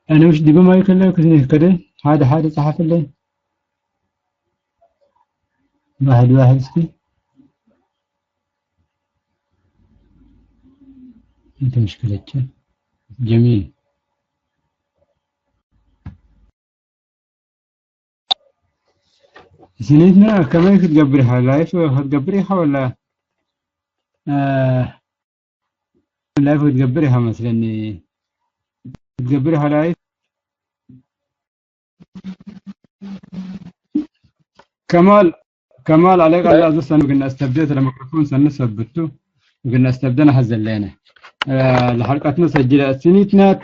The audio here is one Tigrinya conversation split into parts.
ኣነ ውሽ ዲበ ማይክ ኣለይ ክዝኒ ከደ ሓደ ሓደ ጸሓፍለይ። ዋሕድ ዋሕድ እስኪ። እንተ ምሽክለቸ ጀሚል። ስኒትና ከመይ ክትገብር ኢኻ? ላይፍ ክትገብር ኢኻ ወላ፣ እ፣ ላይፍ ክትገብር ኢኻ መስለኒ። ክትገብር ኢኻ ላይፍ? ከማል፣ ከማል፣ عليك الله عز وجل ግን ኣስተብደ ለመክሮፎን ሰንስ ሰብቱ ግን ኣስተብደና ሐዘለነ። እ፣ ለሐልቀትነ ሰጅለ ስኒትናት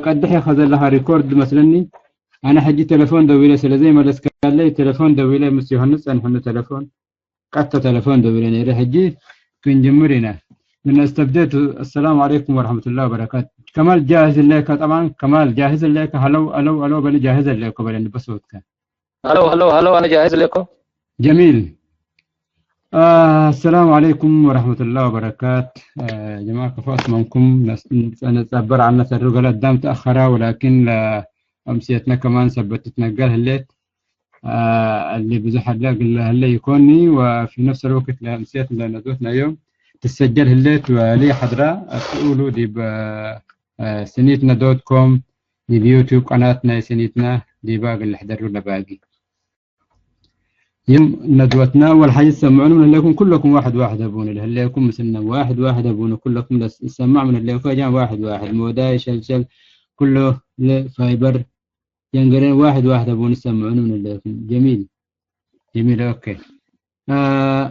ቀድሕ ኢኻ ዘለኻ ሪኮርድ መስለኒ። ኣነ ሕጂ ቴሌፎን ደዊለ ስለ ዘይመለስካለይ፣ ቴሌፎን ደዊለ ምስ ዮሃንስ ጸንሕኒ ቴሌፎን። ቀጥታ ቴሌፎን ደዊለ ነይረ። ሕጂ ክንጅምር ኢና። ግን ኣስተብደት። السلام عليكم ورحمة الله وبركاته. ከማል ጃህዝ ለከ፣ ጠብዓን ከማል ጃህዝ ለከ። ሀለው፣ ሀለው፣ ሀለው በል፣ ጃህዝ ለከ በለኒ በሰውትከ። هلو هلو هلو، أنا جاهز لكم. ጀሚል። አ፣ السلام عليكم ورحمة الله وبركاته. አ፣ ጀማዓ ከፎ ኣስማንኩም ነስ-፣ ነጸበር ዓና ሰሩ ገለ ኣዳም ተኣኸራ፣ ወላኪን ለ-፣ ኣምስየትና ከማን ሰበት ትትነገር ህሌት። አ፣ اللي ብዙሕ ኣላ ግለ ህለ ይኮኒ፣ وفي نفس الوقت ለምስየት ለነዶት ናዮም ትሰጀል ህሌት ወሊ ሓድራ ኣትኡሉ ዲብ፣ አ፣ ስኒትና دوت كوم ዲብ ዩቱብ ቀናት ናይ ስኒትና ዲባ ግለ ሕደሩ ለባጊ። يوم ندوتنا أول حاجة تسمعون من هليكم كلكم واحد واحد أبونا، اللي هليكم مثلنا واحد واحد أبونا، كلكم لس-، يسمع من هليكم يا جماعة واحد واحد، موداي شلشل كله لفايبر ينقرين واحد واحد أبونا يسمعون من هليكم. جميل، جميل، أوكي. آه،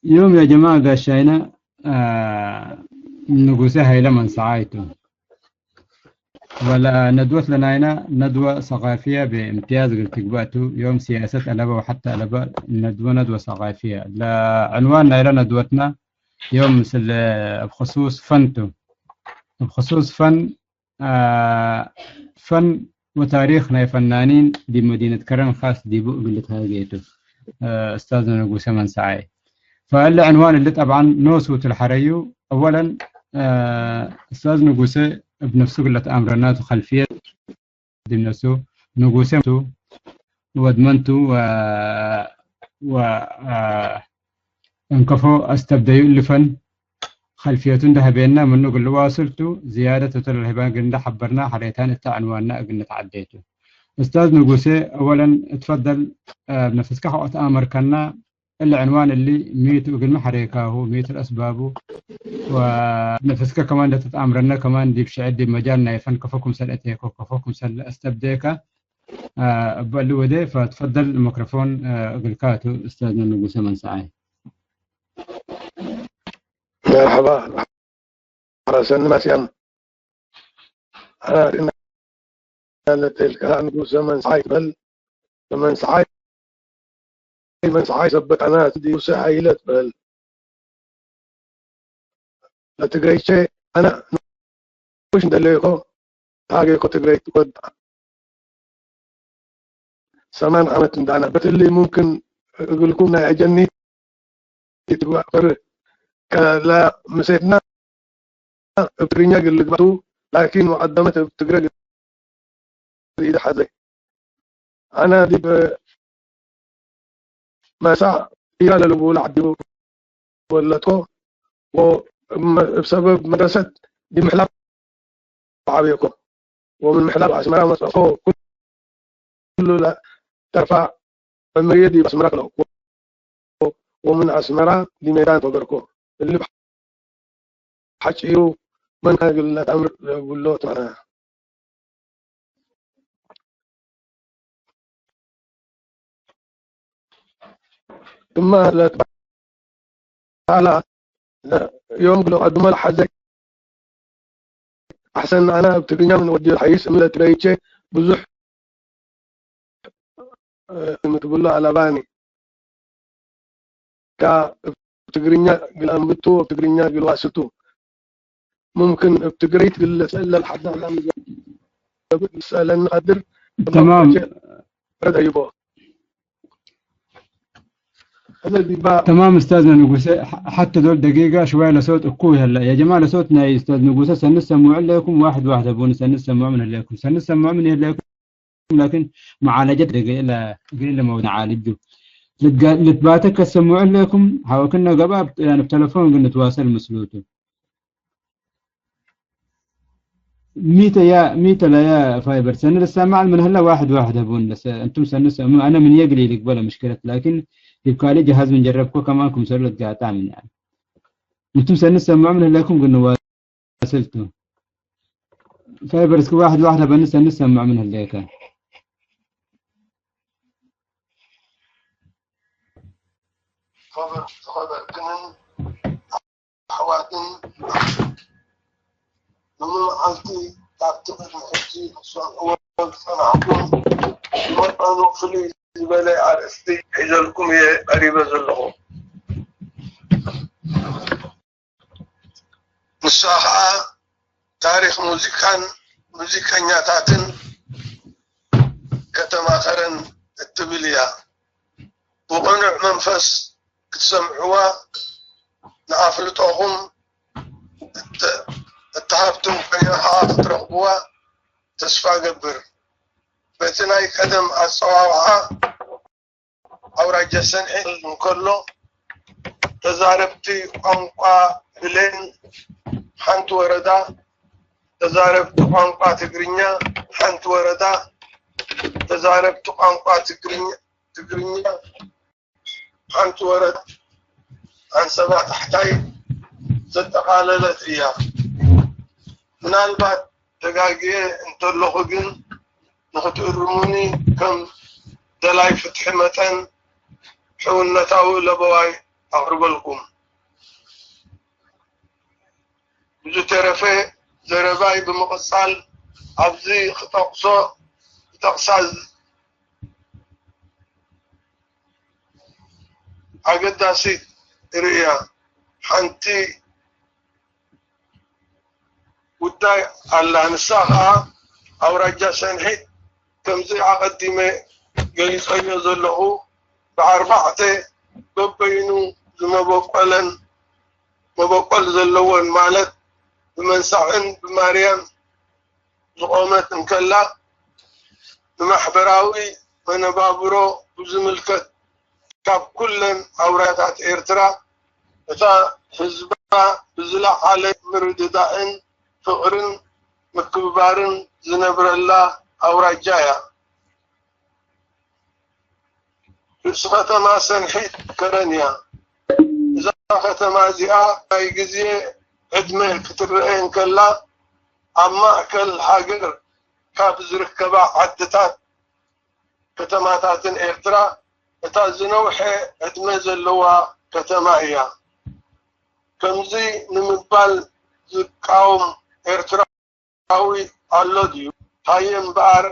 يوم يا جماعة قاشاينا، آه، نقوسها إلى من سعايته. ولا ندوة لنا هنا ندوة ثقافية بامتياز قلت قباتو يوم سياسة ألبا وحتى ألبا ندوة، ندوة ثقافية. لا عنوان لا ندوتنا يوم مثل بخصوص فنتو، بخصوص فن، آه، فن وتاريخ ናይ ፈናኒን ዲብ መዲነት ከረን ኻስ ዲቡ እግልት ሃገቱ፣ እ፣ ኡስታዝ ንጉሰ መንሰዓይ። فالعنوان اللي طبعا نوسو تلحريو. أولا، እ፣ ኡስታዝ ንጉሰ ብነፍሱ ግለት ኣምረናቱ ኸልፍየት ዲብ ነፍሱ ንጉሰ ወድመንቱ ወ-፣ ወ-፣ እ፣ እንከፎ ኣስተብደዩ እልፈን ኸልፍየቱ እንዳህበየና ምኑ ግልዋ ስልቱ ዝያደት እቶ ለልህባን ግን እንዳሐበርና ሐሬታን እታ ዕንዋንና እግነት ዐደይቱ። ኡስታዝ ንጉሴ፣ أولا اتفضل، እ፣ ነፍስካ ከኦ ተኣመርከና። እሊ ዕንዋን እሊ ሚቱ እግልሚ ሐሬካሁ፣ ሚቱ ለአስባቡ ወነፍስከ ከማን እንደ ተትኣምረነ ከማን ዲብ ሽዕር ዲብ መጃል ናይ ፈን ከፎ ክምሰል እቴኮ፣ ከፎ ክምሰል አስተብደየካ፣ እ፣ እበሊ ወደ ፈትፈደል ሚክሮፎን፣ እ፣ እግልካ ቱ ኡስታዝነ ንጉሰ መንሰዓይ። መርሐባ። ሐረሰኒ ማስያም። አና ርኢና ለተልካ ንጉሰ መንሰዓይ ትበል። መንሰዓይ፣ መንሰዓይ ሰበት አና ዲጉሰ ሀይለ ትበል። ለትግረይቼ አና ንጉሽ እንደለይኮ፣ ታጌኮ ትግረይ ትወድ ሰማን ዓመት እንዳና በትሊ ሙምክን እግልኩም ናይ አጀኒ ይትግባእ ፈርህ ከላ ምሴትና እብ ትግርኛ ግልግባቱ ላኪን ወቀደመት እብ ትግረ ግልኢደ ሐዘ። አና ዲብ መሳዕ ኢራ ለልቡ ለዓዲቡ ወለድኮ ወእብ ሰበብ መድረሰት ዲብ ምሕላብ ዓብየኮ ወምን ምሕላብ አስመራ መጽእኮ ኩሉ ለተርፋ ዕምርየ ዲብ አስመራ ክለእኮ ወምን አስመራ ዲብ ሜዳን ፈገርኮ። እሊ ብሐጭዩ መን ካን እግል ነትአምር ለብሎ ትማና። እማ ለትበሃላ ዮም ግሎ ቀድሞ ለሐዘ አሕሰን አና እብ ትግርኛ ምን ወዲ ለሐይስ እም ለትረይቼ ብዙሕ እ፣ እም ትብሎ አለባኒ። ካ እብ ትግርኛ ግል አንብቱ፣ እብ ትግርኛ ግል ዋስቱ። ሙምክን እብ ትግረይት ግል ለትሰአል ለልሐዛ ላም ገብእ ልሰአለኒ ቀድር ተማም። ረድ አይቦ። ተማም ኡስታዝና ንጉሰ፣ ሓ-፣ ሓቲ ዶል ደቂቃ ሽዋይ ለሶት እኩ ይሀለ። ያ ጀማዓ ለሶት ናይ ኡስታዝ ንጉሰ ሰንስ ሰምዑ ለኩም፣ ዋሕድ ዋሕድ ሀቡኒ ሰንስ ሰምዑ ምን ህለኩም። ሰንስ ሰምዑ ምን ይህለኩም፣ ላኪን መዓለጀት ደቂቃ ኢለ መውድ ዓልጁ። ልትባተ ከሰምዑ ለኩም፣ ሓወክነ ገባ፣ ያኒ ብተለፎን ግን ንትዋሰል ምስሉቱ። ميتة يا، ميتة لا يا فايبر، سنة السماع من هلا واحد واحد هبون، بس أنتم سنة السماع، أنا من يقلي لك بلا مشكلة، لكن يبقى لي جهاز من جربكو كمان كم سرلت قاطع من يعني. أنتم سنة السماع من هلاكم قلنا واصلتوا. فايبر اسكو واحد واحد هبن سنة السماع من هلاكا. خبر، خبر كنن. ኣሕዋትን ኣሕዋትን፣ ንመዓልቲ ካብቲ ቅድሚ ሕጂ ክሰምዕዎ ዝጸናሕኩም መጠኑ ፍልይ ዝበለ ኣርእስቲ ሒዘልኩም እየ ቀሪበ ዘለኹ። ንሳ ኸኣ ታሪኽ ሙዚቃን ሙዚቀኛታትን ከተማ ከረን እትብል እያ። ብቕኑዕ መንፈስ ክትሰምዕዋ፣ ንኣፍልጦኹም እተ-፣ እትሃብትም ኮይና ኸኣ ክትረኽብዋ ተስፋ እገብር። በቲ ናይ ቀደም ኣጸዋውዓ ኣውራጃ ሰንዒ እንከሎ፣ ተዛረብቲ ቋንቋ ብሌን ሓንቲ ወረዳ፣ ተዛረብቲ ቋንቋ ትግርኛ ሓንቲ ወረዳ፣ ተዛረብቲ ቋንቋ ትግርኛ፣ ትግርኛ ሓንቲ ወረዳ ዓንሰባ ታሕታይ ዘጠቓለለት እያ። ምናልባት ተጋግየ እንተለኹ ግን ንኽትእርሙኒ ከም ደላይ ፍትሒ መጠን ሕውነታዊ ለበዋይ ኣቕርበልኩም። ብዝተረፈ ዘረባይ ብምቕጻል ኣብዚ ክጠቕሶ፣ ክጠቕሳ ኣገዳሲት ርእያ ሓንቲ ጉዳይ ኣላ። ንሳ ኸኣ ኣውራጃ ሰንሒት ከምዚ ኣቐዲመ ገሊጸዮ ዘለኹ ብኣርባዕተ በበይኑ ዝመበቆለን መበቆል ዘለዎን ማለት ብመንሳዕን ብማርያን ዝቖመት እንከላ፣ ንማሕበራዊ መነባብሮ ብዝምልከት ካብ ኩለን ኣውራጃታት ኤርትራ እታ ህዝባ ብዝለዓለ ምርድዳእን ፍቕርን ምክብባርን ዝነብረላ ኣውራጃ እያ። ርእሲ ከተማ ሰንሒት ከረን እያ። እዛ ከተማ እዚኣ ናይ ግዜ ዕድመ ክትረአ እንከላ፣ ኣብ ማእከል ሃገር ካብ ዝርከባ ዓድታት ከተማታትን ኤርትራ እታ ዝነውሐ ዕድመ ዘለዋ ከተማ እያ። ከምዚ ንምባል ዝቃወም ኤርትራዊ ኣሎ ድዩ? ሃየ እምበኣር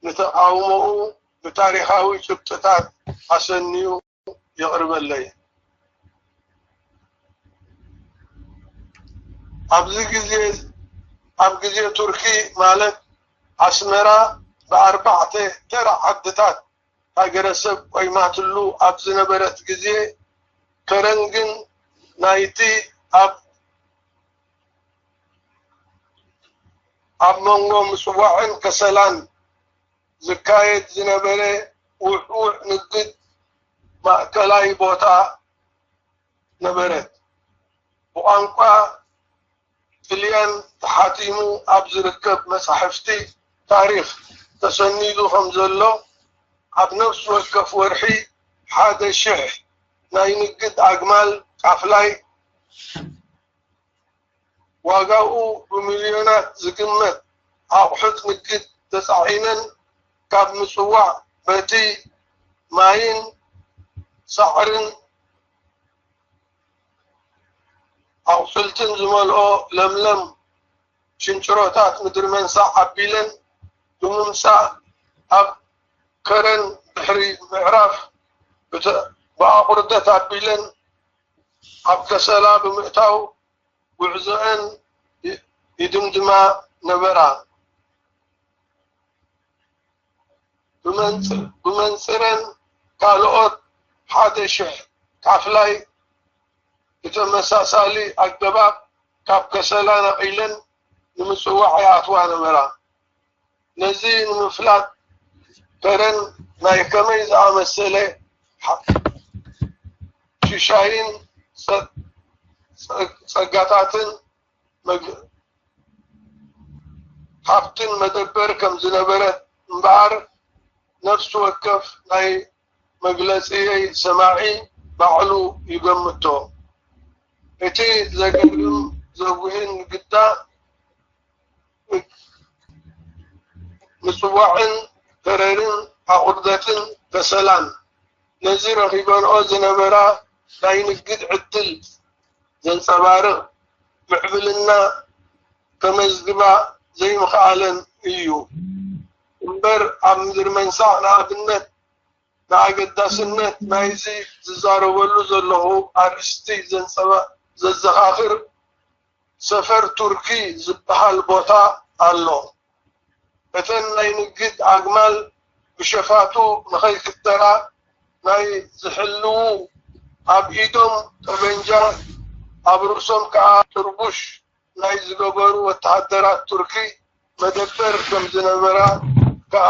ንተቓውሞኡ ብታሪኻዊ ጭብጥታት ኣሰንዩ የቕርበለይ። ኣብዚ ግዜ፣ ኣብ ግዜ ቱርኪ ማለት ኣስመራ ብኣርባዕተ ተራ ዓድታት ሃገረሰብ ቆይማትሉ ኣብ ዝነበረት ግዜ፣ ከረን ግን ናይቲ ኣብ፣ ኣብ መንጎ ምጽዋዕን ከሰላን ዝካየድ ዝነበረ ውዕዉዕ ንግድ ማእከላይ ቦታ ነበረት። ብቋንቋ ጥልያን ተሓቲሙ ኣብ ዝርከብ መጻሕፍቲ ታሪኽ ተሰኒዱ ከም ዘሎ፣ ኣብ ነፍሲ ወከፍ ወርሒ ሓደ ሽሕ ናይ ንግድ ኣግማል ቃፍላይ ዋጋኡ ብሚልዮናት ዝግመት ኣቑሑት ንግድ ተጻዒነን ካብ ምጽዋዕ በቲ ማይን ሳዕርን ኣቑጽልትን ዝመልኦ ለምለም ሽንጭሮታት ምድሪ መንሳዕ ኣቢለን ብምምጻእ ኣብ ከረን ድሕሪ ምዕራፍ ብተ-፣ ብኣቑርደት ኣቢለን ኣብ ከሰላ ብምእታው ጉዕዞአን ይ-፣ ይድምድማ ነበራ። ብመንጽ-፣ ብመንጽረን ካልኦት ሓደ ሽሕ ካፍላይ ብተመሳሳሊ ኣገባብ ካብ ከሰላ ነቒለን ንምጽዋዕ ይኣትዋ ነበራ። ነዚ ንምፍላጥ ከረን ናይ ከመይ ዝኣመሰለ ሓ-፣ ሽሻይን ጸ-፣ ጸ-፣ ጸጋታትን መግ-፣ ሃብትን መደበር ከም ዝነበረት እምበኣር፣ ነፍሲ ወከፍ ናይ መግለጺየይ ሰማዒ ባዕሉ ይገምቶ። እቲ ዘገርም ዘጉህን ግዳ ምጽዋዕን ከረርን ኣቑርደትን ከሰላን ነዚ ረኺበንኦ ዝነበራ ናይ ንግድ ዕድል ዘንጸባርቕ ምዕብልና ከመዝግባ ዘይምኽኣለን እዩ። እምበር ኣብ ምድሪ መንሳዕ ንኣብነት ንኣገዳስነት ናይዚ ዝዛረበሉ ዘለኹ ኣርእስቲ ዘንጸባ-፣ ዘዘኻኽር ሰፈር ቱርኪ ዝበሃል ቦታ ኣሎ። እተን ናይ ንግድ ኣግማል ብሸፋቱ ንኸይክተራ ናይ ዝሕልዉ ኣብ ኢዶም ጠበንጃ ኣብ ርእሶም ከኣ ጥርቡሽ ናይ ዝገበሩ ወተሃደራት ቱርኪ መደበር ከም ዝነበራ ከኣ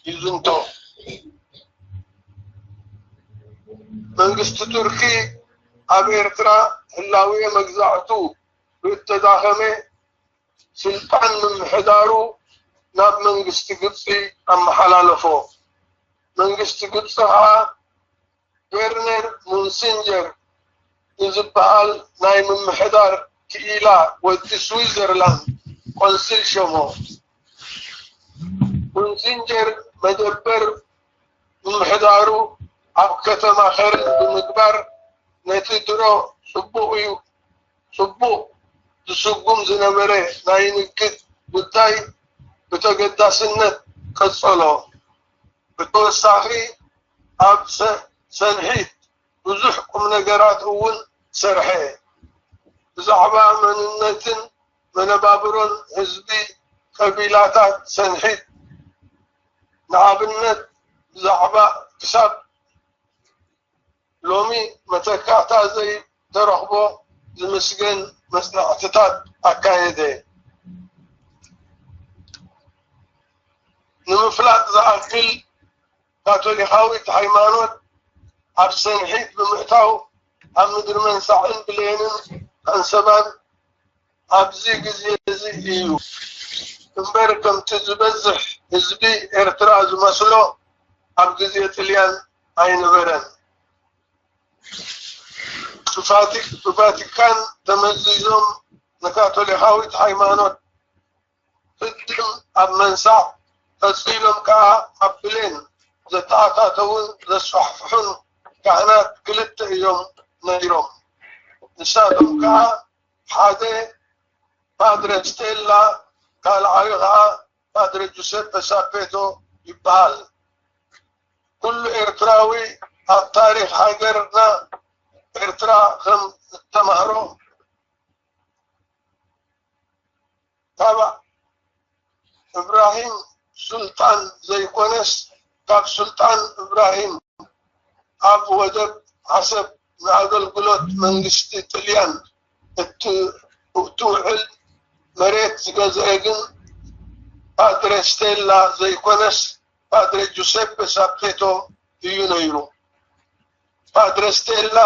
ይዝንቶ። መንግስቲ ቱርኪ ኣብ ኤርትራ ህላዌ መግዛእቱ ብእተዳኸመ ስልጣን ምምሕዳሩ ናብ መንግስቲ ግብጺ ኣመሓላለፎ። መንግስቲ ግብጺ ከኣ ቬርነር ሙንሲንጀር ንዝበሃል ናይ ምምሕዳር ክኢላ ወዲ ስዊዘርላንድ ቆንስል ሸሞ። ሙንሲንጀር መደበር ምምሕዳሩ ኣብ ከተማ ከረን ብምግባር ነቲ ድሮ ጽቡቕ እዩ፣ ጽቡቕ ዝስጉም ዝነበረ ናይ ንግድ ጉዳይ ብተገዳስነት ቀጸሎ። ብተወሳኺ ኣብ ሰ-፣ ሰንሒት ብዙሕ ቁም ነገራት እውን ሰርሐ። ብዛዕባ መንነትን መነባብሮን ህዝቢ ቀቢላታት ሰንሒት፣ ንኣብነት ብዛዕባ ክሳብ ሎሚ መተካእታ ዘይተረኽቦ ዝምስገን መጽናዕትታት ኣካየደ። ንምፍላጥ ዝኣክል፣ ካቶሊኻዊት ሃይማኖት ኣብ ሰንሒት ብምእታው ኣብ ምድሪ መንሳዕን ብሌንን ኣንሰባን ኣብዚ ግዜ እዚ እዩ እምበር፣ ከምቲ ዝበዝሕ ህዝቢ ኤርትራ ዝመስሎ ኣብ ግዜ ጥልያን ኣይነበረን። ብቫቲ-፣ ብቫቲካን ተመዚዞም ንካቶሊካዊት ሃይማኖት ህድም ኣብ መንሳዕ ቀጺሎም ከኣ ኣብ ብሌን ዘተኣታተዉን ዘስፋሕፍሑን ካህናት ክልተ እዮም ነይሮም። ንሳቶም ከኣ ሓደ ፓድረ ስቴላ፣ ካልኣዩ ከኣ ፓድረ ጁሴፐ ሳፔቶ ይበሃል። ኩሉ ኤርትራዊ ኣብ ታሪኽ ሃገርና ኤርትራ ከም ዝተማህሮ፣ ካብ እብራሂም ሱልጣን ዘይኮነስ፣ ካብ ሱልጣን እብራሂም ኣብ ወደብ ዓሰብ ንኣገልግሎት መንግስቲ ጥልያን እት-፣ እትውዕል መሬት ዝገዝአ ግን ፓድረ ስቴላ ዘይኮነስ ፓድረ ጁሴፐ ሳፔቶ እዩ ነይሩ። ፓድረ ስቴላ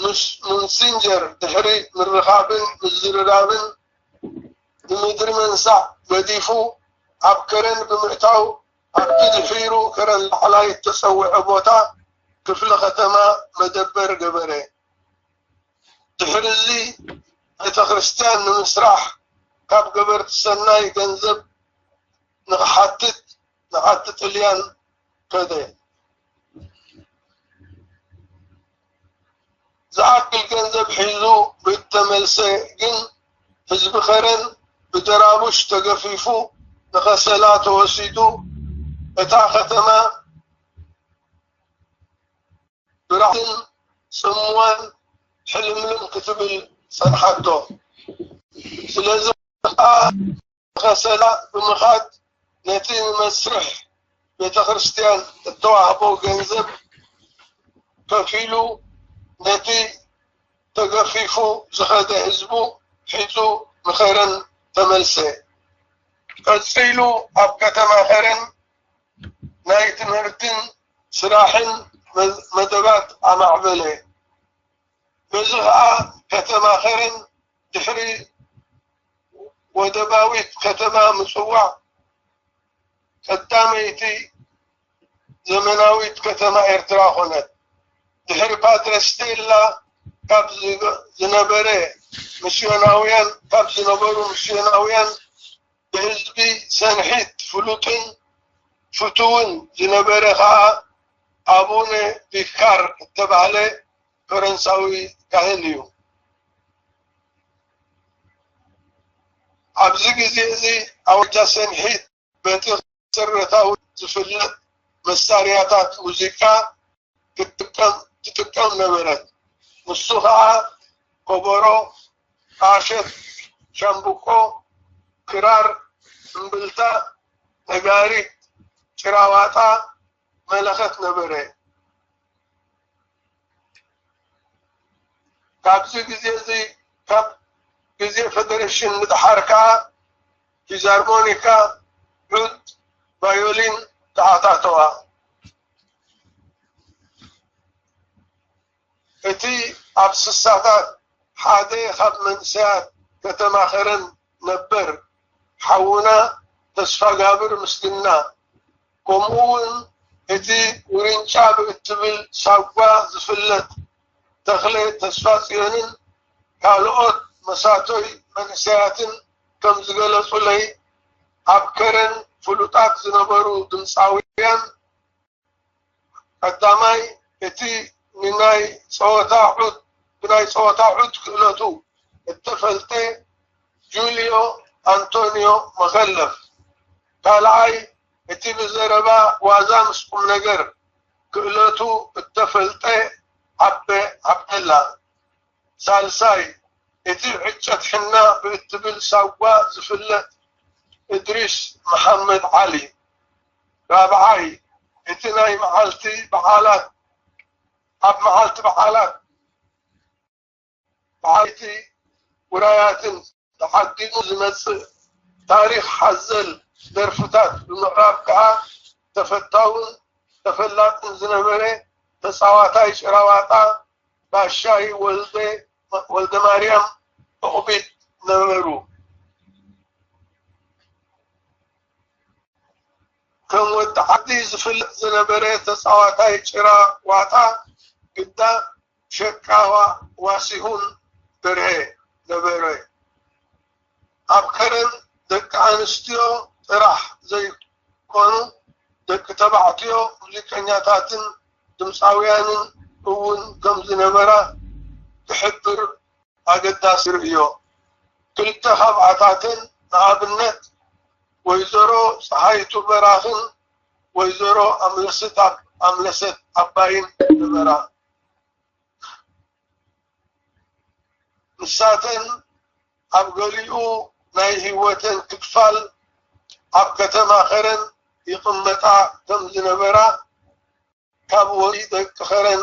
ምስ ሙንሲንጀር ድሕሪ ምርኻብን ምዝርራብን፣ ንምድሪ መንሳዕ ገዲፉ ኣብ ከረን ብምእታው፣ ኣብቲ ድሒሩ ከረን ላዕላይ እተጸውዐ ቦታ ክፍለ ከተማ መደበር ገበረ። ድሕሪ እዚ ቤተ ክርስቲያን ንምስራሕ ካብ ገበርቲ ሰናይ ገንዘብ ንኽሓትት ንዓዲ ጥልያን ከደ። ዝኣክል ገንዘብ ሒዙ ብእተመልሰ ግን፣ ህዝቢ ከረን ብደራቡሽ ተገፊፉ ንኸሰላ ተወሲዱ፣ እታ ከተማ ብራዕትን ጽምዋን ሕልምልም ክትብል ጸንሓቶ። ስለዚ ከኣ ንኸሰላ ብምኻድ፣ ነቲ ንመስርሕ ቤተ ክርስቲያን እተዋህቦ ገንዘብ ከፊሉ ነቲ ተገፊፉ ዝኸደ ህዝቡ ሒዙ ንኸረን ተመልሰ። ቀጺሉ ኣብ ከተማ ኸረን ናይ ትምህርትን ስራሕን መ-፣ መደባት ኣማዕበለ። በዚ ኸኣ ከተማ ኸረን ድሕሪ ወደባዊት ከተማ ምጽዋዕ ቀዳመይቲ ዘመናዊት ከተማ ኤርትራ ኾነት። ድሕሪ ፓድረ ስቴላ ካብ ዝገ-፣ ዝነበረ ሚስዮናውያን፣ ካብ ዝነበሩ ሚስዮናውያን ብህዝቢ ሰንሒት ፍሉጥን ፍቱውን ዝነበረ ኸኣ ኣቡነ ቪካር እተባህለ ፈረንሳዊ ካህን እዩ። ኣብዚ ግዜ እዚ ኣውራጃ ሰንሒት በቲ መሰረታዊ ዝፍለጥ መሳርያታት ሙዚቃ ክትጥቀም፣ ትጥቀም ነበረት። ንሱ ኸኣ ከበሮ፣ ቃሸት፣ ሻምብቆ፣ ክራር፣ እምብልታ፣ ነጋሪት፣ ጭራዋጣ፣ መለኸት ነበረ። ካብዚ ግዜ እዚ፣ ካብ ግዜ ፈደረሽን ንደሓር ከኣ ፊዛርሞኒካ፣ ዑድ፣ ቫዮሊን ተኣታተዋ። እቲ ኣብ ስሳታት ሓደ ካብ መንእሰያት ከተማ ኸረን ነበር ሓውና ተስፋጋብር ምስግና፣ ከምኡ እውን እቲ ውርንጫ ብእትብል ሳጓ ዝፍለጥ ተኽለ ተስፋጽዮንን ካልኦት መሳቶይ መንእሰያትን ከም ዝገለጹለይ፣ ኣብ ከረን ፍሉጣት ዝነበሩ ድምጻውያን ቀዳማይ፣ እቲ ንናይ ጸወታ ዑድ፣ ብናይ ጸወታ ዑድ ክእለቱ እተፈልጠ ጁልዮ ኣንቶንዮ መኸለፍ፣ ካልኣይ፣ እቲ ብዘረባ ዋዛ ምስ ቁምነገር ክእለቱ እተፈልጠ ዓበ ዓብደላ፣ ሳልሳይ፣ እቲ ዕጨት ሕና ብእትብል ሳጓ ዝፍለጥ እድሪስ መሓመድ ዓሊ፣ ራብዓይ፣ እቲ ናይ መዓልቲ በዓላት፣ ኣብ መዓልቲ በዓላት ብዓይቲ ውራያትን ተዓዲኑ ዝመጽእ ታሪኽ ሓዘል ደርፍታት ብምቕራብ ከኣ ተፈታውን ተፈላጥን ዝነበረ ተጻዋታይ ጭራዋጣ ባሻይ ወልደ፣ ወልደ ማርያም ዑቕቢት ነበሩ። ከም ወዲ ዓዲ ዝፍለጥ ዝነበረ ተጻዋታይ ጭራ ዋጣ ግዳ ሸቃዋ ዋሲሁን በርሀ ነበረ። ኣብ ከረን ደቂ ኣንስትዮ ጥራሕ ዘይኮኑ፣ ደቂ ተባዕትዮ ሙዚቀኛታትን ድምጻውያንን እውን ከም ዝነበራ ዝሕብር ኣገዳሲ ርእዮ። ክልተ ካብኣታተን ንኣብነት ወይዘሮ ጸሃይቱ በራኽን ወይዘሮ ኣምለሰት ኣብ-፣ ኣምለሰት ኣባይን ነበራ። ንሳተን ኣብ ገሊኡ ናይ ህይወተን ክፋል ኣብ ከተማ ከረን ይቕመጣ ከም ዝነበራ ካብ ወዲ ደቂ ከረን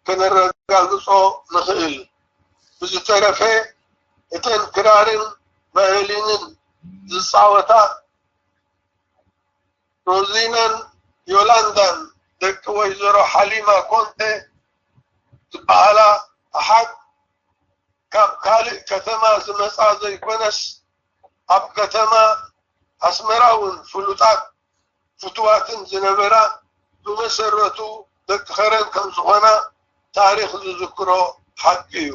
ከነረጋግጾ ንኽእል። ብዝተረፈ እተን ክራርን ቫዮሊንን ዝጻወታ ሮዚናን ዮላንዳን ደቂ ወይዘሮ ሓሊማ ኮንተ ዝበሃላ ኣሓት ካብ ካልእ ከተማ ዝመጻ ዘይኮነስ፣ ኣብ ከተማ ኣስመራ እውን ፍሉጣት ፍቱዋትን ዝነበራ፣ ብመሰረቱ ደቂ ከረን ከም ዝኾና ታሪኽ ዝዝክሮ ሓቂ እዩ።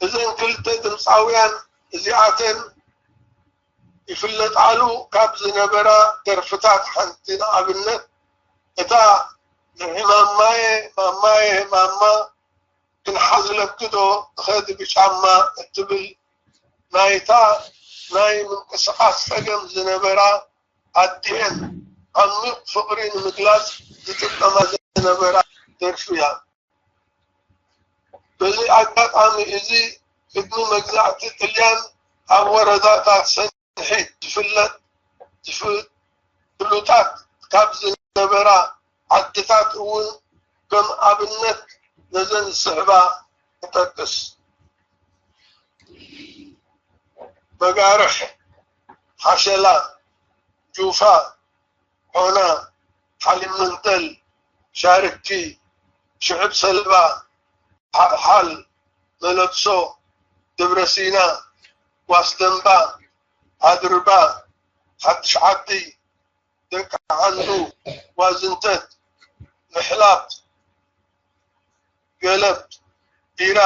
እዘን ክልተ ድምጻውያን እዚኣተን ይፍለጣሉ ካብ ዝነበራ ደርፍታት ሓንቲ ንኣብነት እታ ንዒ ማማየ ማማየ ማማ ክንሓዝለኪ ዶ እኸዲ ብጫማ እትብል ናይታ ናይ ምንቅስቓስ ጸገም ዝነበራ ኣዲኤን ዓሚቕ ፍቕሪ ንምግላጽ ዝጥቀማ ዝነበራ ደርፊ እያ። በዚ ኣጋጣሚ እዚ ቅድሚ መግዛእቲ ጥልያን ኣብ ወረዳታት ሰንሒት ዝፍለጥ ዝፍ-፣ ፍሉጣት ካብ ዝነበራ ዓድታት እውን ከም ኣብነት ነዘን ዝስዕባ እጠቅስ። መጋርሕ፣ ሓሸላ፣ ጁፋ፣ ዖና፣ ሓሊብ መንጠል፣ ሻርኪ፣ ሽዕብ ሰለባ፣ ሓልሓል፣ መለብሶ፣ ደብረሲና፣ ዋስደንባ፣ ኣድርባ፣ ሓድሽ ዓዲ፣ ደቂ ዓንዱ፣ ዋዝንተት፣ ምሕላብ፣ ገለብ፣ ቢራ፣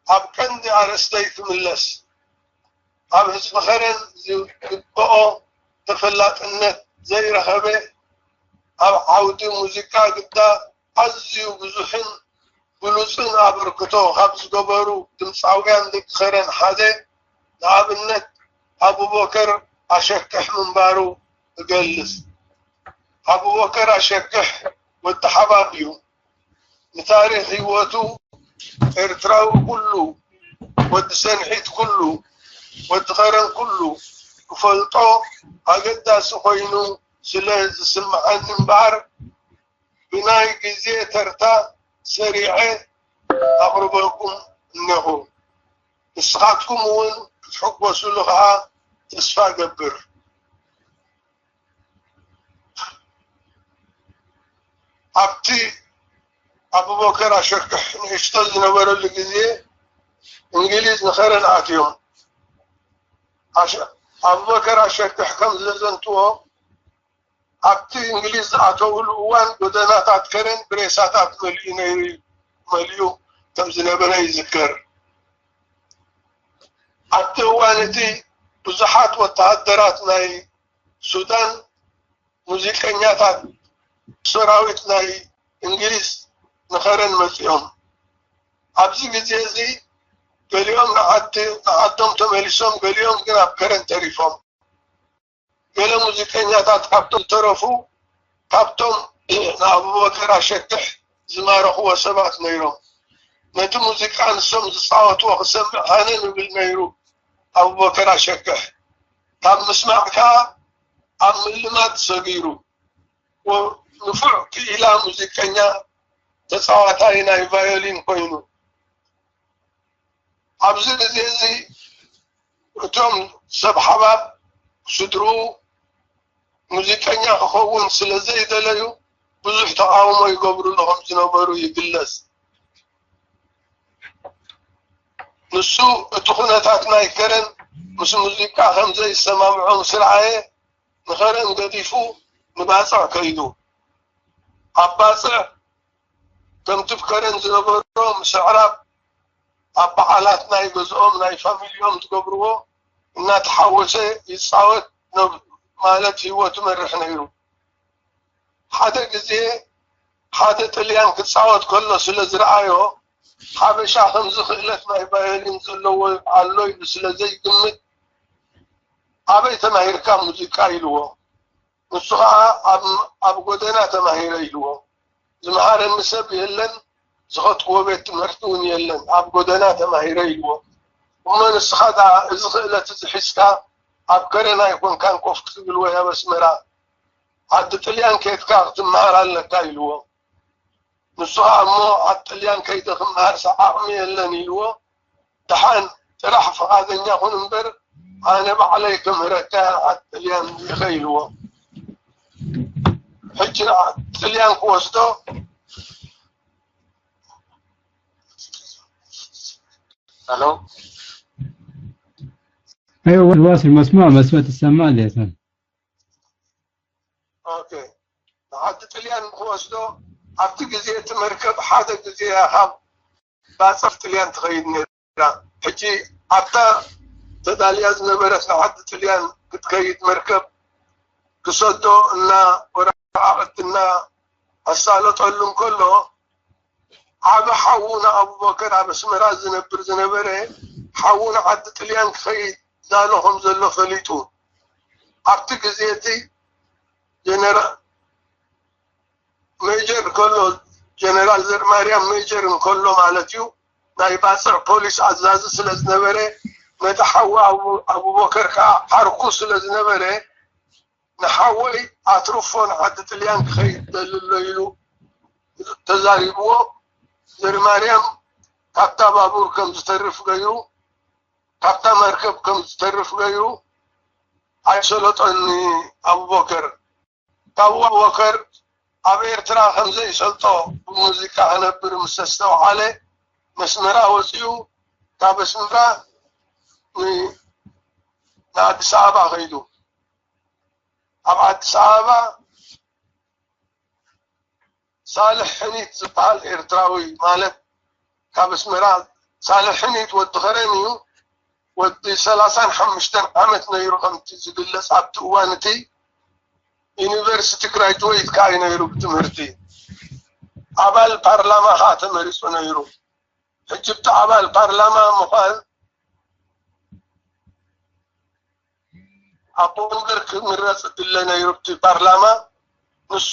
ኣብ ቀንዲ ኣርእስተይ ክምለስ፣ ኣብ ህዝቢ ከረን ዝግብኦ ተፈላጥነት ዘይረኸበ፣ ኣብ ዓውዲ ሙዚቃ ግዳ ኣዝዩ ብዙሕን ብሉጽን ኣበርክቶ ካብ ዝገበሩ ድምጻውያን ደቂ ከረን ሓደ፣ ንኣብነት ኣቡበከር ኣሸክሕ ምንባሩ እገልጽ። ኣቡበከር ኣሸክሕ ወዲ ሓባብ እዩ። ንታሪኽ ህይወቱ ኤርትራዊ ኩሉ፣ ወዲ ሰንሒት ኩሉ፣ ወዲ ከረን ኩሉ ክፈልጦ ኣገዳሲ ኮይኑ ስለ ዝስምዓኒ እምበኣር፣ ብናይ ግዜ ተርታ ሰሪዐ ኣቕርበልኩም እነኹ። ንስኻትኩም እውን ክትሕጎሱሉ ኸኣ ተስፋ እገብር። ኣብቲ ኣቡበከር ኣሸክሕ ንእሽቶ ዝነበረሉ ግዜ፣ እንግሊዝ ንኸረን ኣትዮም። ኣሸ-፣ ኣቡበከር ኣሸክሕ ከም ዘዘንትዎ፣ ኣብቲ እንግሊዝ ዝኣተውሉ እዋን፣ ጎደናታት ከረን ብሬሳታት መሊኡ ነይሩ፣ መሊኡ ከም ዝነበረ ይዝከር። ኣብቲ እዋን እቲ፣ ብዙሓት ወተሃደራት ናይ ሱዳን፣ ሙዚቀኛታት ሰራዊት ናይ እንግሊዝ ንኸረን መጺኦም። ኣብዚ ግዜ እዚ፣ ገሊኦም ንዓዲ-፣ ንዓዶም ተመሊሶም፣ ገሊኦም ግን ኣብ ከረን ተሪፎም። ገለ ሙዚቀኛታት ካብቶም ዝተረፉ፣ ካብቶም ንኣቡበከር ኣሸክሕ ዝማረኽዎ ሰባት ነይሮም። ነቲ ሙዚቃ ንሶም ዝጻወትዎ ክሰምዕ ሃነን ይብል ነይሩ ኣቡበከር ኣሸክሕ። ካብ ምስማዕ ከኣ ኣብ ምልማድ ሰጊሩ። ወ-፣ ንፉዕ ክኢላ ሙዚቀኛ፣ ተጻዋታይ ናይ ቫዮሊን ኮይኑ። ኣብዚ ግዜ እዚ እቶም ሰብ ሓባብ ስድርኡ ሙዚቀኛ ክኸውን ስለ ዘይደለዩ ብዙሕ ተቓውሞ ይገብሩሉ ከም ዝነበሩ ይግለጽ። ንሱ እቲ ኩነታት ናይ ከረን ምስ ሙዚቃ ከም ዘይሰማምዖ ምስ ረኣየ ንኸረን ገዲፉ ንባጽዕ ከይዱ። ኣብ ባጽዕ ከምቲ ኣብ ከረን ዝነበሮ ምስ ኣዕራብ ኣብ በዓላት ናይ ገዝኦም ናይ ፋሚልዮም ዝገብርዎ እናተሓወሰ ይጻወት ነብ-፣ ማለት ህይወቱ መርሕ ነይሩ። ሓደ ግዜ ሓደ ጥልያን ክጻወት ከሎ ስለ ዝረኣዮ፣ ሓበሻ ከምዚ ክእለት ናይ ቫዮሊን ዘለዎ ኣሎ ኢሉ ስለ ዘይግምት፣ "ኣበይ ተማሂርካ ሙዚቃ?" ኢልዎ። ንሱ ኸዓ፣ "ኣብ፣ ኣብ ጎደና ተማሂረ" ኢልዎ። "ዝመሃረኒ ሰብ የለን፣ ዝኸድክዎ ቤት ትምህርቲ እውን የለን፣ ኣብ ጎደና ተማሂረ" ኢልዎ። "እሞ ንስኻ ደኣ እዚ ክእለት እዚ ሒዝካ ኣብ ከረን ኣይኮንካን ኮፍ ክትብል ወይ ኣብ ኣስመራ፣ ዓዲ ጥልያን ኬድካ ክትመሃር ኣለካ" ኢልዎ። ንሱ ኸዓ፣ "እሞ ዓዲ ጥልያን ከይደ ክመሃርሲ ዓቕሚ የለን" ኢልዎ። "ደሓን ጥራሕ ፍቓደኛ ኩን እምበር፣ ኣነ ባዕለይ ክምህረካ ዓዲ ጥልያን ኢኸ" ኢልዎ። ሕጂ ዓዲ ጥልያን ክወስዶ። ሄሎ። أيوة، واصل، مسموع، مسموع، تسمع لي يا سلام. ኦኬ። ንዓዲ ጥልያን ክወስዶ፣ ኣብቲ ግዜ እቲ መርከብ ሓደ ግዜ እያ ካብ ባጽዕ ጥልያን ትኸይድ ነይራ። ሕጂ ኣብታ ተዳልያ ዝነበረት ንዓዲ ጥልያን ክትከይድ መርከብ ክሰዶ እና ወረቓቕቲ እና ኣሳለጠሉ እንከሎ፣ ዓቢ ሓዉ ንኣቡበከር ኣብ ኣስመራ ዝነብር ዝነበረ ሓዉ ንዓዲ ጥልያን ክኸይድ ዛሎ ከም ዘሎ ፈሊጡ። ኣብቲ ግዜ እቲ ጀነራ-፣ ሜጀር ከሎ፣ ጀነራል ዘርማርያም ሜጀር እንከሎ ማለት እዩ፣ ናይ ባጽዕ ፖሊስ ኣዛዚ ስለ ዝነበረ፣ ነቲ ሓዉ ኣቡ-፣ ኣቡበከር ከኣ ዓርኩ ስለ ዝነበረ፣ ንሓወይ ኣትርፎ ንዓዲ ጥልያን ክኸይድ ደሊ ኣሎ ኢሉ ተዛሪብዎ። ዘርማርያም ካብታ ባቡር ከም ዝተርፍ ገይሩ፣ ካብታ መርከብ ከም ዝተርፍ ገይሩ ኣይሰለጦን ኣቡበከር። ካብ ኣቡበከር ኣብ ኤርትራ ከም ዘይሰልጦ ብሙዚቃ ክነብር ምስ ኣስተውዓለ፣ መስመራ ወጺኡ፣ ካብ ኣስመራ ን-፣ ንኣዲስ ኣበባ ከይዱ። ኣብ ኣዲስ ኣበባ ሳልሕ ሕኒት ዝበሃል ኤርትራዊ፣ ማለት ካብ ኣስመራ፣ ሳልሕ ሕኒት ወዲ ከረን እዩ። ወዲ ሰላሳን ሓሙሽተን ዓመት ነይሩ ከምቲ ዝግለጽ ኣብቲ እዋን እቲ ዩኒቨርሲቲ ግራጅዌት ከኣ እዩ ነይሩ ብትምህርቲ። ኣባል ፓርላማ ከኣ ተመሪጹ ነይሩ። ሕጂ እቲ ኣባል ፓርላማ ምዃን ኣቦ ወንበር ክምረጽ እድለ ነይሩ ኣብቲ ፓርላማ። ንሱ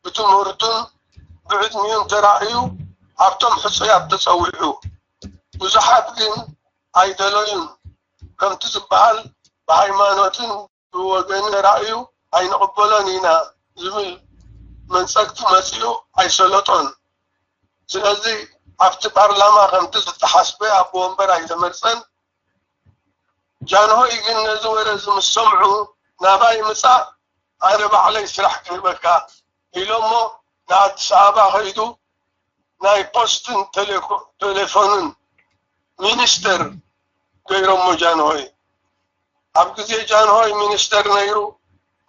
ብትምህርቱን ብዕድሚኡን ተራእዩ ኣብቶም ሕጹያት ተጸዊዑ። ብዙሓት ግን ኣይደለዩን። ከምቲ ዝበሃል ብሃይማኖትን ብወገን ተራእዩ ኣይንቕበሎን ኢና ዝብል መንጸግቲ መጺኡ ኣይሰለጦን። ስለዚ ኣብቲ ፓርላማ ከምቲ ዝተሓስበ ኣቦ ወንበር ኣይተመርጸን። ጃንሆይ ግን ነዚ ወረ እዚ ምስ ሰምዑ ናባይ ምጻእ ኣነ ባዕለይ ስራሕ ክህበካ ኢሎሞ ንኣዲስ ኣበባ ከይዱ ናይ ፖስትን ቴሌኮ-፣ ቴሌፎንን ሚኒስተር ገይሮሞ ጃንሆይ። ኣብ ግዜ ጃንሆይ ሚኒስተር ነይሩ፣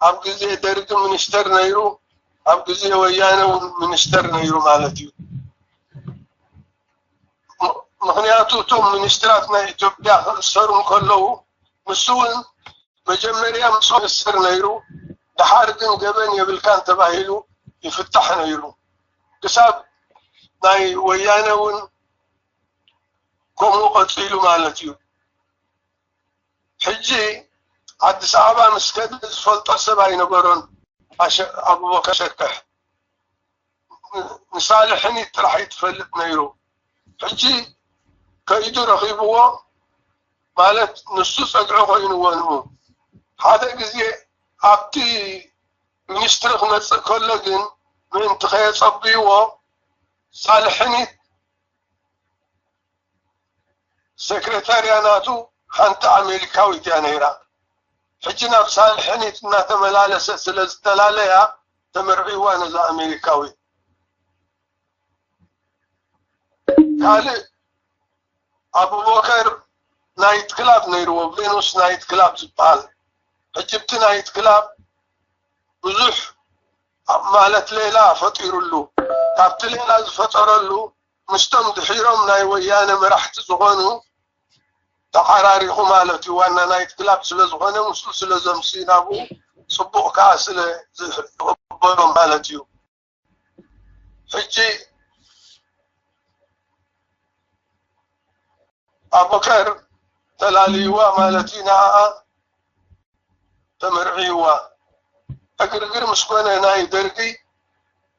ኣብ ግዜ ደርጊ ሚኒስተር ነይሩ፣ ኣብ ግዜ ወያነ እውን ሚኒስተር ነይሩ ማለት እዩ። ም-፣ ምኽንያቱ እቶም ሚኒስትራት ናይ ኢትዮጵያ ክእሰሩ እንከለዉ ንሱ እውን መጀመርያ ምስ ሚኒስትር ነይሩ፣ ደሓር ግን ገበን የብልካን ተባሂሉ ይፍታሕ ነይሩ። ክሳብ ናይ ወያነ እውን ከምኡ ቀጺሉ ማለት እዩ። ሕጂ ኣዲስ ኣበባ ምስ ከደ ዝፈልጦ ሰብ ኣይነበሮን። ኣሸ-፣ ኣቡበከር ሸከሕ ንሳልሕኒ ጥራሕ እዩ ትፈልጥ ነይሩ። ሕጂ ከይዱ ረኺብዎ ማለት ንሱ ጸግዒ ኮይንዎ ንኡ። ሓደ ግዜ ኣብቲ ሚኒስትሪ ክመጽእ ከሎ ግን ምእንቲ ከየጸብይዎ ሳልሕኒ ሰክሬታርያ ናቱ ሓንቲ ኣሜሪካዊት እያ ነይራ። ሕጂ ናብ ሳልሕኒት እናተመላለሰ ስለ ዝተላለያ ተመርዕዋ ነዛ ኣሜሪካዊት። ካልእ ኣቡበከር ናይት ክላብ ነይርዎ፣ ቬኑስ ናይት ክላብ ዝበሃል። ሕጂ እቲ ናይት ክላብ ብዙሕ ማለት ሌላ ፈጢሩሉ። ካብቲ ሌላ ዝፈጠረሉ ምስቶም ድሒሮም ናይ ወያነ መራሕቲ ዝኾኑ ተዓራሪኹ ማለት እዩ። ዋና ናይት ክላብ ስለ ዝኾነ ምስኡ ስለ ዘምሲ ናብኡ ጽቡቕ ከኣ ስለ ዝቕበሎም ማለት እዩ። ሕጂ ኣቡበከር ተላልይዋ ማለት እዩ፣ ንኣኣ ተመርዕይዋ። ዕግርግር ምስ ኮነ ናይ ደርጊ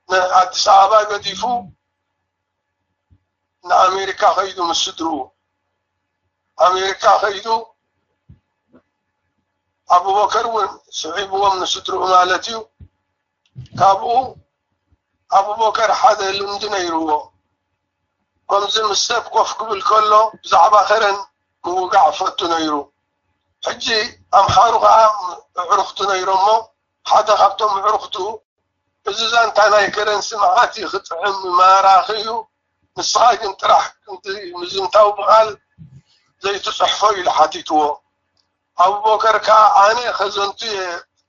ንኣዲስ ኣበባ ገዲፉ ንኣሜሪካ ከይዱ ምስ ስድርኡ። ኣሜሪካ ከይዱ ኣቡበከር እውን ስዒብዎም ንስድርኡ ማለት እዩ። ካብኡ ኣቡበከር ሓደ ልምዲ ነይርዎ። ከምዚ ምስ ሰብ ኮፍ ክብል ከሎ ብዛዕባ ከረን ምውጋዕ ፈቱ ነይሩ። ሕጂ ኣምሓሩ ከኣ ኣዕሩኽቱ ነይሮሞ። ሓደ ካብቶም ኣዕሩኽቱ፣ "እዚ ዛንታ ናይ ከረንሲ መዓት እዩ ክጥዕም ማራኺ እዩ፣ ንስኻ ግን ጥራሕ ከምዚ ምዝንታው ብቓል ዘይትጽሕፎ?" ኢሉ ሓቲትዎ። ኣቡበከር ከኣ፣ "ኣነ ከዘንቱ እየ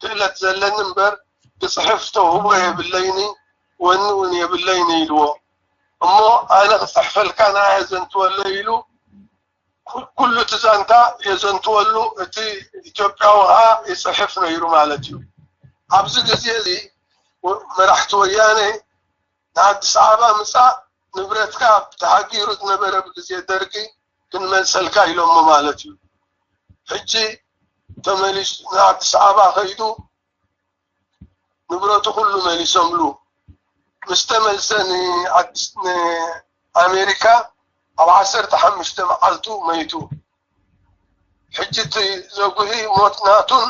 ክእለት ዘለኒ እምበር ክጽሕፍ ተውህቦ የብለይኒ፣ ወኒ እውን የብለይኒ" ኢልዎ። "እሞ ኣነ ክጽሕፈልካ ንዓ የዘንትወለይ" ኢሉ ኩ-፣ ኩሉ እቲ ዛንታ የዘንትወሉ፣ እቲ ኢትዮጵያዊ ከኣ ይጽሕፍ ነይሩ ማለት እዩ። ኣብዚ ግዜ እዚ ወ-፣ መራሕቲ ወያነ ንኣዲስ ኣበባ ምጻእ፣ ንብረትካ ተሃጊሩ ዝነበረ ብግዜ ደርጊ ክንመልሰልካ ኢሎሞ ማለት እዩ። ሕጂ ተመሊሱ ንኣዲስ ኣበባ ከይዱ ንብረቱ ኩሉ መሊሶምሉ። ምስ ተመልሰ ንኣዲስ-፣ ንኣሜሪካ ኣብ ዓሰርተ ሓሙሽተ መዓልቱ መይቱ። ሕጂ እቲ ዘጉሂ ሞት ናቱን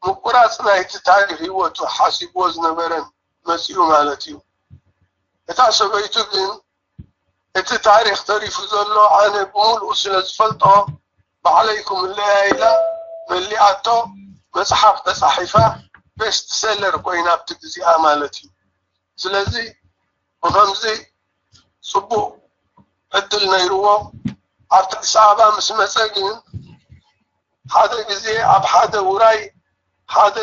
ምቁራፅ ናይቲ ታሪኽ ህይወቱ ሓሲብዎ ዝነበረን መፂኡ ማለት እዩ። እታ ሰበይቱ ግን እቲ ታሪኽ ተሪፉ ዘሎ ኣነ ብምሉኡ ስለ ዝፈልጦ ባዕለይ ክምለያ ኢላ መሊኣቶ መፅሓፍ ተፃሒፋ ቤስት ሴለር ኮይና ኣብቲ ግዜኣ ማለት እዩ። ስለዚ ብኸምዚ ፅቡቕ ዕድል ነይርዎ ኣብቲ ኣዲስ ኣበባ ምስ መፀ ግን ሓደ ግዜ ኣብ ሓደ ውራይ ሓደ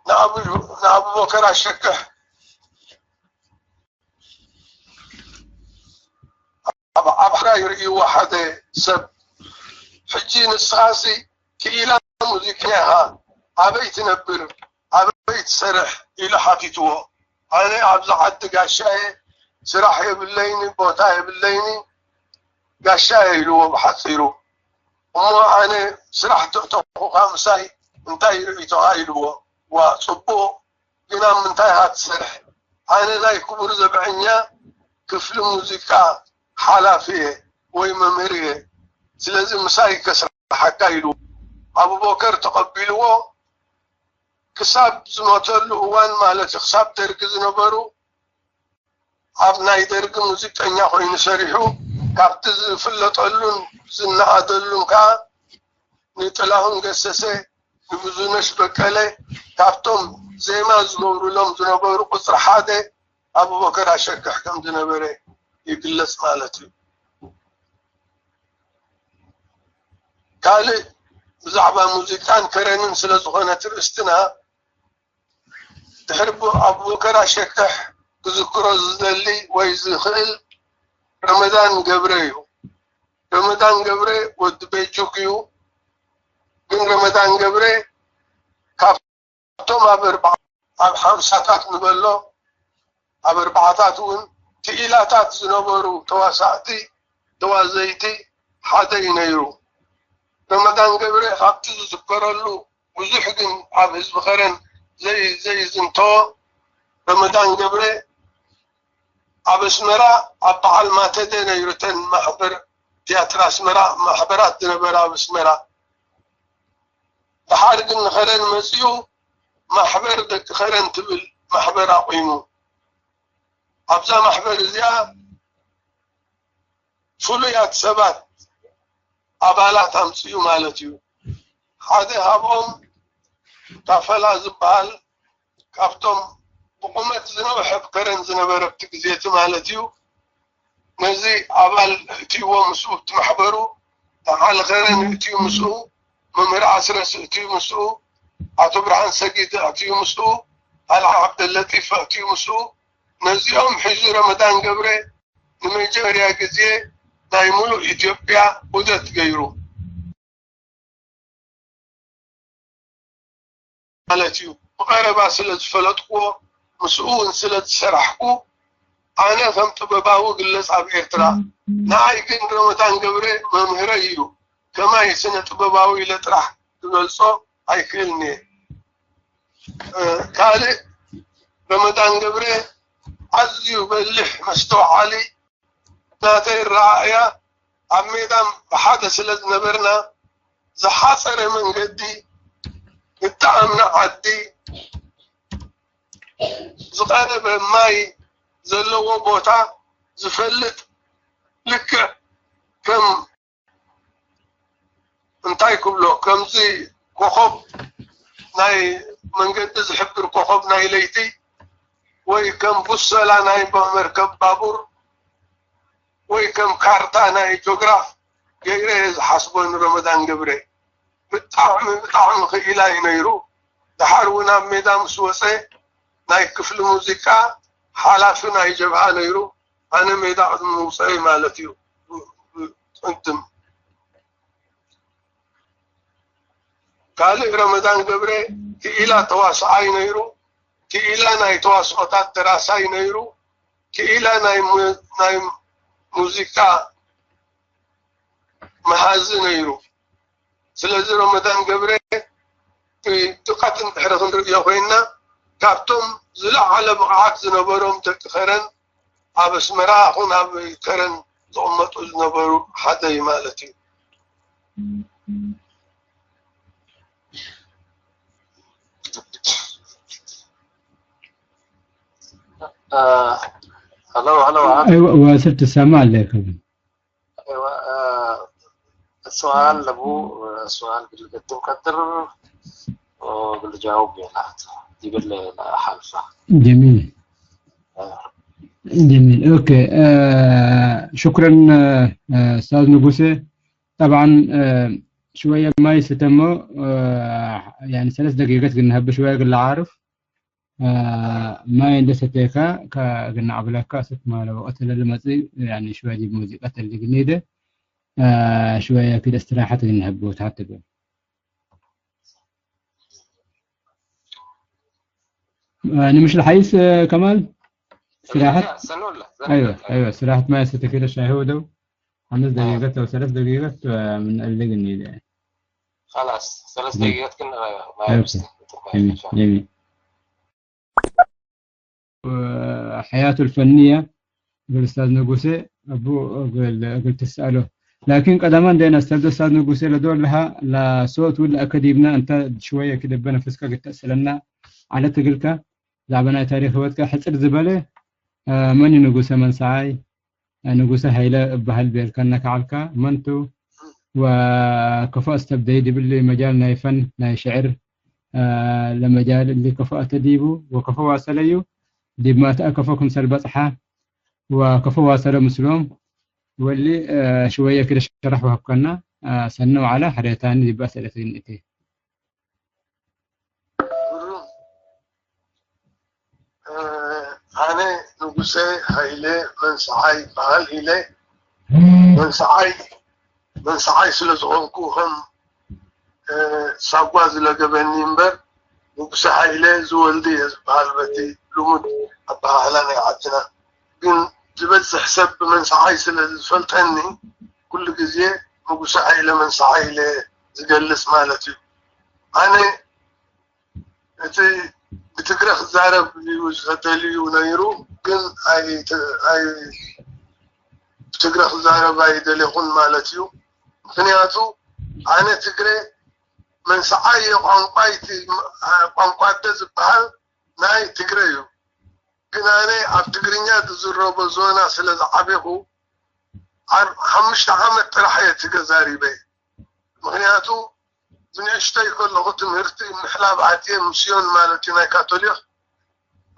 ንኣቡ- ንኣቡበከር ኣሸክሕ ኣብ ዓብራ ይርእይዎ ሓደ ሰብ ሕጂ ንስኻሲ ክኢላ ሙዚቀኛ ኢኻ ኣበይ ትነብር ኣበይ ትሰርሕ ኢሉ ሓቲትዎ ኣነ ኣብዚ ዓዲ ጋሻ እየ ስራሕ የብለይኒ ቦታ የብለይኒ ጋሻ እየ ኢልዎ ብሓፂሩ እሞ ኣነ ስራሕ ተእተኹኻ ምሳይ እንታይ ርእይቶኻ ኢልዎ ዋ ፅቡቕ ግን ኣብ ምንታይ ኢኻ ትሰርሕ ኣነ ናይ ክቡር ዘብዐኛ ክፍሊ ሙዚቃ ሓላፊ እየ ወይ መምህር እየ ስለዚ ምሳይ ከስርሓካ ኢሉ ኣቡበከር ተቐቢልዎ ክሳብ ዝሞተሉ እዋን ማለት እዩ ክሳብ ደርጊ ዝነበሩ ኣብ ናይ ደርጊ ሙዚቀኛ ኮይኑ ሰሪሑ ካብቲ ዝፍለጠሉን ዝነኣደሉን ከዓ ንጥላሁን ገሰሰ ንብዙነሽ በቀለ ካብቶም ዜማ ዝገብሩሎም ዝነበሩ ቁፅሪ ሓደ ኣቡበከር ኣሸክሕ ከም ዝነበረ ይግለፅ ማለት እዩ። ካልእ ብዛዕባ ሙዚቃን ከረንን ስለ ዝኾነ ትርእስትና ድሕሪ ኣቡበከር ኣሸክሕ ክዝክሮ ዝደሊ ወይ ዝኽእል ረመዳን ገብረ እዩ። ረመዳን ገብረ ወዲ ቤጁክ እዩ። ግን ረመዳን ገብረ ካብቶም ኣብ ኣርባ ኣብ ሓምሳታት ንበሎ ኣብ ኣርባዓታት እውን ክኢላታት ዝነበሩ ተዋሳእቲ ተዋዘይቲ ሓደ እዩ ነይሩ። ረመዳን ገብረ ካብቲ ዝዝከረሉ ብዙሕ ግን ኣብ ህዝቢ ከረን ዘይ ዘይዝንቶ ረመዳን ገብረ ኣብ ኣስመራ ኣብ በዓል ማተደ ነይሩ ተን ማሕበር ትያትር ኣስመራ ማሕበራት ዝነበራ ኣብ ኣስመራ ደሓር ግን ንኸረን መፅኡ ማሕበር ደቂ ከረን ትብል ማሕበር ኣቑሙ ኣብዛ ማሕበር እዚኣ ፍሉያት ሰባት ኣባላት ኣምፅኡ ማለት እዩ ሓደ ካብኦም ታፈላ ዝበሃል ካብቶም ብቑመት ዝነውሐ ከረን ዝነበረ ኣብቲ ግዜ እቲ ማለት እዩ ነዚ ኣባል እእትይዎ ምስኡ እቲ ማሕበሩ ተዓል ከረን እእትዩ ምስኡ መምህር ኣስረስ እእትዩ ምስኡ ኣቶ ብርሃን ሰጊድ እእትዩ ምስኡ ኣልዓ ዓብደለጢፍ እእትዩ ምስኡ ነዚኦም ሒዙ ረመዳን ገብረ ንመጀመርያ ግዜ ናይ ሙሉእ ኢትዮጵያ ዑደት ገይሩ። ማለት እዩ። ብቐረባ ስለ ዝፈለጥኩዎ ምስኡ እውን ስለ ዝሰራሕኩ ኣነ ከም ጥበባዊ ግለጽ ኣብ ኤርትራ ንኣይ ግን ረመዳን ገብረ መምህረይ እዩ። ከማይ ስነ ጥበባዊ ኢለ ጥራሕ ክገልጾ ኣይክእልን እየ። ካልእ ረመዳን ገብረ ኣዝዩ በሊሕ መስተውዓሊ ናተይ ኣረኣእያ ኣብ ሜዳ ብሓደ ስለ ዝነበርና ዝሓፀረ መንገዲ ንጣዕምና ዓዲ ዝቐረበ ማይ ዘለዎ ቦታ ዝፈልጥ ልክዕ ከም እንታይ ክብሎ ከምዚ ኮኾብ ናይ መንገዲ ዝሕብር ኮኾብ ናይ ለይቲ ወይ ከም ቡሰላ ናይ መርከብ ባቡር ወይ ከም ካርታ ናይ ጆግራፍ ገይረ እየ ዝሓስቦ ንረመዳን ገብረ ብጣዕሚ ብጣዕሚ ክኢላ እዩ ነይሩ። ደሓር እውን ኣብ ሜዳ ምስ ወፀ ናይ ክፍሊ ሙዚቃ ሓላፊ ናይ ጀብሃ ነይሩ። ኣነ ሜዳ ቅድሚ ምውፀኢ ማለት እዩ። ቅድም ካልእ ረመዳን ገብረ ክኢላ ተዋስዓይ ነይሩ። ክኢላ ናይ ተዋስኦታት ደራሳይ ነይሩ። ክኢላ ናይ ሙዚቃ መሃዚ ነይሩ። ስለዚ ረመዳን ገብረ ድቀት እንድሕሪ ክንርእዮ ኮይንና ካብቶም ዝለዓለ ብቕዓት ዝነበሮም ደቂ ከረን ኣብ ኣስመራ ኹን ኣብ ከረን ዝቕመጡ ዝነበሩ ሓደ እዩ ማለት እዩ። آه، هلو، هلو، عم. أيوة، واصل تسمع عليكم. أيوة، آه، السؤال لبو، السؤال بالقدم قدر، وبالجاوب يلات، دي بالله حالفة. جميل. آه. جميل. أوكي. آه شكرا. آه آه، أستاذ نقوسي. طبعا، آه شوية ما يستمو. آه يعني ثلاث دقيقات قلنا هب شوية قلنا عارف. آه ما يندس تيكا قلنا عبلاكا ست ما لو أتل المزي، يعني شوية دي موسيقى اللي قلنا ده. آه شوية كده استراحة قلنا هب وتحتقل. يعني مش الحيس، آه، كمال؟ استراحة؟ سنولا، أيوة، أيوة، استراحة ما يستكيل الشاهودة. خمس دقيقات أو ثلاث دقيقات، آه، من اللي قلني ده. خلاص، ثلاث مم. دقيقات كنا ما أوكي. يستحق. جميل، جميل. آه، حياته الفنية بالأستاذ نقوسي، أبو، أقول، أقول تسأله. لكن قدما دينا أستاذ، أستاذ نقوسي لدول لها لا صوت ولا أكاديمنا، أنت شوية كده بنفسك قد تسألنا على تقلك، زعبنا تاريخ وقتك حتر زبالة. آه، من نقوسي من سعي؟ آه، نقوسي هيلا بهل بيركنا كعلك، منتو وكفو استبدي دي باللي مجال نايفن ناي شعر، آه، لمجال اللي كفو أتديبو وكفو واسليو دي ما تأكفوكم سلبة صحة وكفو واسلو مسلوم واللي، آه، شوية كده شرح وهبكنا، آه، سنو على حريتان دي بأس الأسرين إتي. ኣነ ንጉሰ ሃይለ መንስዓይ ይበሃል ኢለ መንስዓይ መንስዓይ ስለ ዝኾንኩ ከም ሳጓ ዝለገበኒ እምበር ንጉሰ ሃይለ ዝወልድ እየ ዝበሃል በቲ ልሙድ ኣበሃህላ ናይ ዓድና። ግን ዝበዝሕ ሰብ ብመንስዓይ ስለ ዝፈልጠኒ ኩሉ ግዜ ንጉሰ ሃይለ መንስዓይ ኢለ ዝገልጽ ማለት እዩ። ኣነ እቲ ብትግረ ክዛረብ እዩ ተደልዩ ነይሩ፣ ግን ኣይ- ኣይ- ብትግረ ክዛረብ ኣይደለኹን ማለት እዩ። ምክንያቱ ኣነ ትግረ መንስዓይ ቋንቋይ እቲ ቋንቋ ኣደ ዝበሃል ናይ ትግረ እዩ። ግን ኣነ ኣብ ትግርኛ ዝዝረቦ ዞና ስለ ዝዓበኹ ሓሙሽተ ዓመት ጥራሕ እየ ተዛሪበ። ምክንያቱ ብንእሽተይ ከለኹ ትምህርቲ ምሕላብ ኣትየ፣ ምስዮን ማለት እዩ ናይ ካቶሊክ።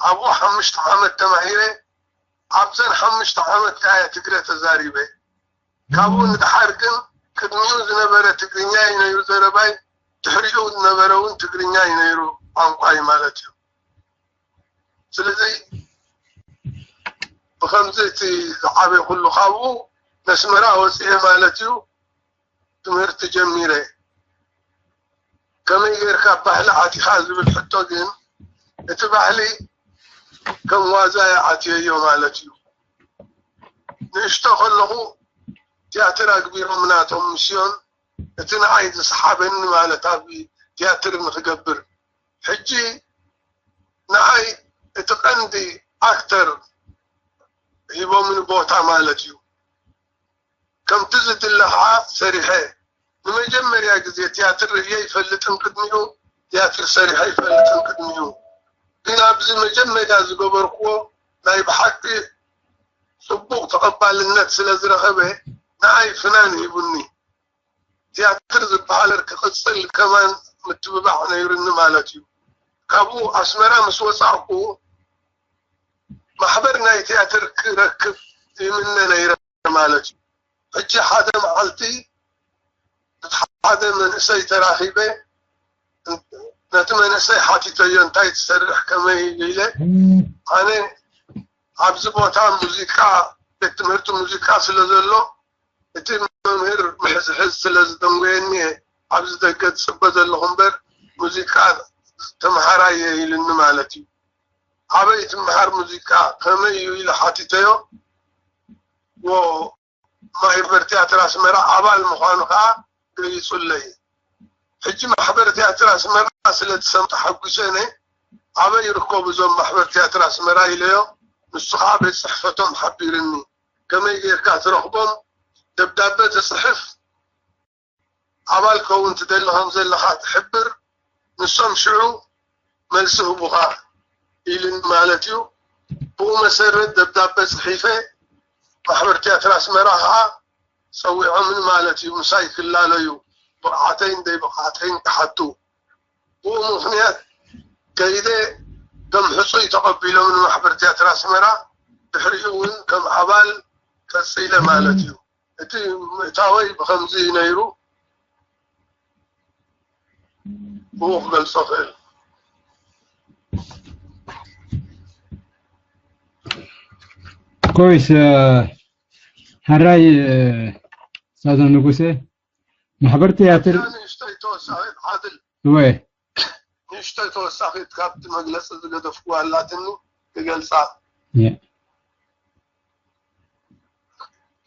ኣብኡ ሓሙሽተ ዓመት ተማሂረ። ኣብዘን ሓሙሽተ ዓመት ከኣ እየ ትግረ ተዛሪበ። ካብኡ ንደሓር ግን ቅድሚኡ ዝነበረ ትግርኛ እዩ ነይሩ ዘረባይ፣ ድሕሪኡ ዝነበረ እውን ትግርኛ እዩ ነይሩ ቋንቋይ ማለት እዩ። ስለዚ ብከምዚ እቲ ዝዓበ ኩሉ ካብኡ ነስመራ ወፅኤ ማለት እዩ ትምህርቲ ጀሚረ። ከመይ ጌርካ ባህሊ ኣቲኻ ዝብል ሕቶ ግን እቲ ባህሊ ከም ዋዛ ኣትየዮ ማለት እዩ። ንእሽቶ ከለኹ ትያትር ኣግቢሮም ናቶም ምስዮን እቲ ንዓይ ዝሰሓበኒ ማለት ኣብ ትያትር ንክገብር ሕጂ ንዓይ እቲ ቀንዲ ኣክተር ሂቦምኒ ቦታ ማለት እዩ። ከምቲ ዝድለ ከዓ ሰሪሐ። ንመጀመርያ ግዜ ትያትር ርእየ ይፈልጥን ቅድሚኡ ትያትር ሰሪሐ ይፈልጥን ቅድሚኡ። ግን ኣብዚ መጀመርያ ዝገበርክዎ ናይ ብሓቂ ፅቡቕ ተቐባልነት ስለ ዝረኸበ ንዓይ ፍናን ሂቡኒ። ትያትር ዝበሃል ክቕፅል ከማን ምትብባዕ ነይሩኒ ማለት እዩ። ካብኡ ኣስመራ ምስ ወፃእኩ ማሕበር ናይ ትያትር ክረክብ ይምነ ነይረ ማለት እዩ። ሕጂ ሓደ መዓልቲ ምስ ሓደ መንእሰይ ተራኺበ ነቲ መንእሰይ ሓቲተዮ እንታይ ትሰርሕ ከመይ ኢለ ኣነ ኣብዚ ቦታ ሙዚቃ ቤት ትምህርቲ ሙዚቃ ስለ ዘሎ እቲ መምህር ምሕዝሕዝ ስለ ዝደንጎየኒ እየ ኣብዚ ደገ ዝፅበ ዘለኹ እምበር ሙዚቃ ተምሃራይ እየ ኢሉኒ ማለት እዩ። ኣበይ ትምሃር ሙዚቃ ከመይ እዩ ኢለ ሓቲተዮ። ማሕበር ትያትር ኣስመራ ኣባል ምዃኑ ከዓ ገሊፁለይ። ሕጂ ማሕበር ትያትር ኣስመራ ስለ ዝሰምዑ ተሓጒሰ እየ። ኣበይ ይርከቡ እዞም ማሕበር ትያትር ኣስመራ ኢለዮ። ንሱ ከዓ ቤት ፅሕፈቶም ሓቢርኒ። ከመይ ጌርካ ትረኽቦም? ደብዳበ ትፅሕፍ፣ ኣባል ከውን ትደሊ ከም ዘለኻ ትሕብር፣ ንሶም ሽዑ መልሲ ህቡኻ ኢሉኒ ማለት እዩ። ብኡ መሰረት ደብዳበ ጽሒፈ ማሕበር ትያትር ኣስመራ ከዓ ጸዊዖምን ማለት እዩ፣ ምሳይ ክላለዩ፣ ብቕዓተይን ዘይብቕዓተይን ክሓቱ። ብኡ ምኽንያት ከይደ ከም ሕጹይ ተቐቢሎም ንማሕበር ትያትር ኣስመራ፣ ድሕሪኡ እውን ከም ኣባል ቀጺለ ማለት እዩ። እቲ ምእታወይ ብኸምዚ እዩ ነይሩ፣ ብኡ ክገልጾ ክእል። ኮይስ፣ ሕራይ ሳዞ ንጉሴ፣ ማሕበር ትያትር ንእሽተይ ተወሳኺት ዓድል ወይ ንእሽተይ ተወሳኺት ካብቲ መግለፂ ዝገደፍኩዋ ኣላትኒ፣ ክገልፃ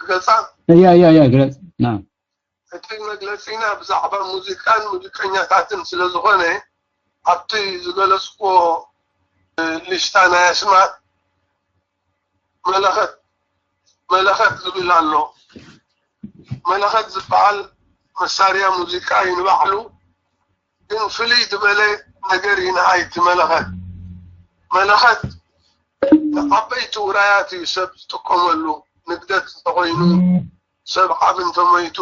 ክገልፃ እያ እያ እያ ግለፅ። ናም እቲ መግለፂና ብዛዕባ ሙዚቃን ሙዚቀኛታትን ስለ ዝኾነ፣ ኣብቲ ዝገለፅኩዎ ሊስታ ናይ ኣስማት መለኸት መለኸት ዝብል ኣሎ። መለኸት ዝበሃል መሳርያ ሙዚቃ እዩ ንባዕሉ፣ ግን ፍልይ ዝበለ ነገር እዩ ንዓይ እቲ መለኸት። መለኸት ንዓበይቲ ውራያት እዩ ሰብ ዝጥቀመሉ። ንግደት እንተኾይኑ፣ ሰብ ዓብ እንተሞይቱ፣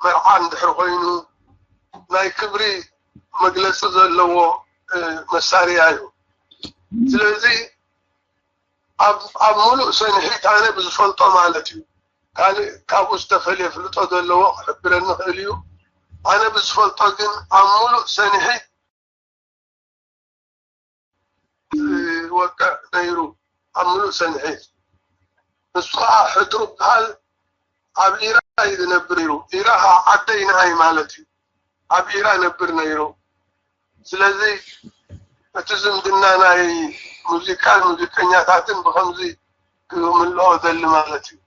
መርዓ እንድሕር ኮይኑ፣ ናይ ክብሪ መግለፂ ዘለዎ መሳርያ እዩ። ስለዚ ኣብ ሙሉእ ሰንሒት ኣነ ብዝፈልጦ ማለት እዩ። ካልእ ካብኡ ዝተፈልየ ፍልጦ ዘለዎ ክሕብረኒ ይኽእል እዩ። ኣነ ብዝፈልጦ ግን ኣብ ሙሉእ ሰንሒት ዝወቅዕ ነይሩ፣ ኣብ ሙሉእ ሰንሒት። ንሱ ከዓ ሕድሩ በሃል ኣብ ኢራ እዩ ዝነብር ነይሩ። ኢራ ከዓ ዓደይ ንዓይ ማለት እዩ። ኣብ ኢራ ነብር ነይሩ። ስለዚ እቲ ዝምድና ናይ ሙዚቃን ሙዚቀኛታትን ብኸምዚ ክምልኦ ዘሊ ማለት እዩ።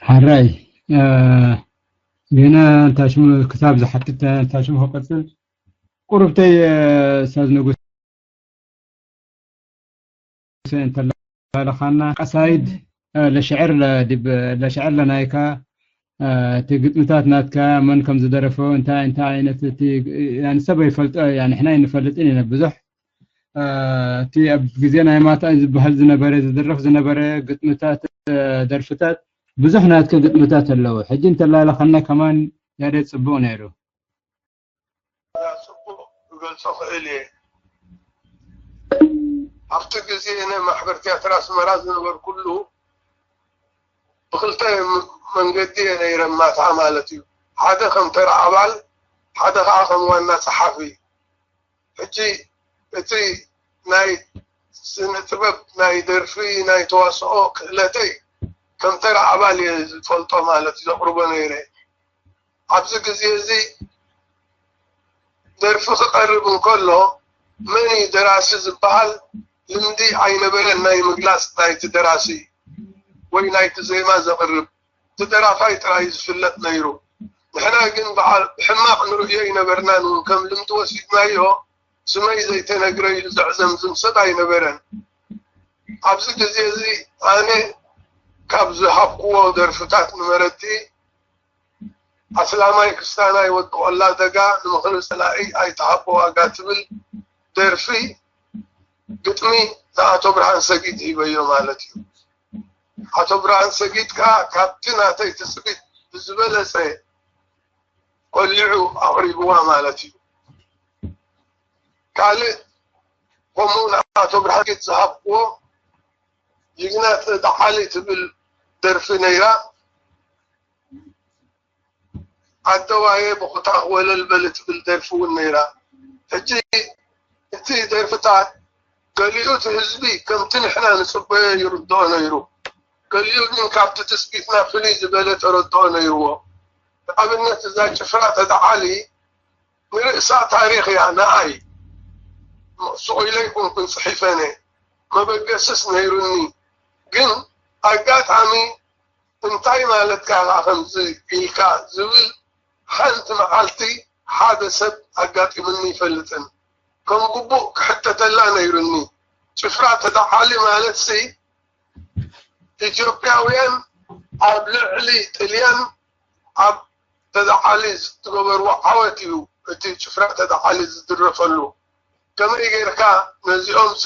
ሓራይ ግን ታሽሙ ክሳብ ዝሓትት ታሽሙ ክቀፅል ቁርብተይ ሳዝ ንጉስ እንተላለኻና ቀሳይድ ለሽዕር ለሽዕር ለናይካ እቲ ግጥምታት ናትካ መን ከም ዝደረፎ እንታይ እንታይ ዓይነት እቲ ሰብ ይፈልጦ ንሕና ይንፈልጥን ኢና ብዙሕ እቲ ኣብ ግዜ ናይ ማታ ዝበሃል ዝነበረ ዝድረፍ ዝነበረ ግጥምታት ደርፍታት ብዙሕ ናትካ ግጥምታት ኣለዎ ሕጂ እንተላለኻና ከማን ያደ ጽቡቅ ነይሩ ጽቡቕ ክገልጾ ክእል እየ። ኣብቲ ግዜ ናይ ማሕበር ትያትር ኣስመራ ዝነበርኩሉ ብክልተ መንገዲ እየ ነይረ ማታ ማለት እዩ። ሓደ ከም ተራ ኣባል፣ ሓደ ከዓ ከም ዋና ጸሓፊ። ሕጂ እቲ ናይ ስነ ጥበብ ናይ ደርፊ ናይ ተዋስኦ ክእለተይ ከም ተራ ኣባል እየ ዝፈልጦ ማለት እዩ ዘቕርቦ ነይረ። ኣብዚ ግዜ እዚ ደርፊ ክቐርብ እንከሎ መን እዩ ደራሲ ዝበሃል ልምዲ ኣይነበረን ናይ ምግላፅ ናይቲ ደራሲ ወይ ናይቲ ዜማ ዘቕርብ እቲ ደራፋይ ጥራይ እዩ ዝፍለጥ ነይሩ። ንሕና ግን ብዓል ብሕማቕ ንርእዮ ኣይነበርናን እውን ከም ልምዲ ወሲድናዮ ስመይ ዘይተነግረ ኢሉ ዘዕዘምዝም ሰብ ኣይነበረን። ኣብዚ ግዜ እዚ ኣነ ካብ ዝሃብክዎ ደርፍታት ንመረድቲ ኣስላማይ ክስታናይ ወዲ ቆላ ደጋ ንምኽሪ ፀላኢ ኣይትሃቦ ዋጋ ትብል ደርፊ ግጥሚ ንኣቶ ብርሃን ሰጊድ ሂበዮ ማለት እዩ። ኣቶ ብርሃን ሰጊድ ከዓ ካብቲ ናተይ ትፅቢት ብዝበለፀ ቆሊዑ ኣቕሪብዋ ማለት እዩ። ካልእ ከምኡ ንኣቶ ብርሃን ሰጊድ ዝሃብክዎ ጅግና ተደዓሊ ትብል ደርፊ ነይራ። ዓደዋየ ብኹታኽ ወለል በል ትብል ደርፊ እውን ነይራ። ሕጂ እቲ ደርፍታት ገሊኡ እቲ ህዝቢ ከምቲ ንሕና ንፅበዮ ይርድኦ ነይሩ፣ ገሊኡ ግን ካብቲ ትፅቢትና ፍልይ ዝበለ ተረድኦ ነይርዎ። ንኣብነት እዛ ጭፍራ ተደዓሊ ንርእሳ ታሪኽ እያ ንኣይ። ስቕ ኢለ ኣይኮንኩን ፅሒፈነ፣ መበገስስ ነይሩኒ። ግን ኣጋጣሚ እንታይ ማለትካ ኢኻ ከምዚ ኢልካ ዝብል ሓንቲ መዓልቲ ሓደ ሰብ ኣጋጢሙኒ ይፈልጥን ከም ግቡእ ክሕተተላ ነይሩኒ። ጭፍራ ተደዓሊ ማለትሲ ኢትዮጵያውያን ኣብ ልዕሊ ጥልያን ኣብ ተደዓሊ ዝገበርዎ ዓወት እዩ እቲ ጭፍራ ተደዓሊ ዝድረፈሉ። ከመይ ጌርካ ነዚኦም ሲ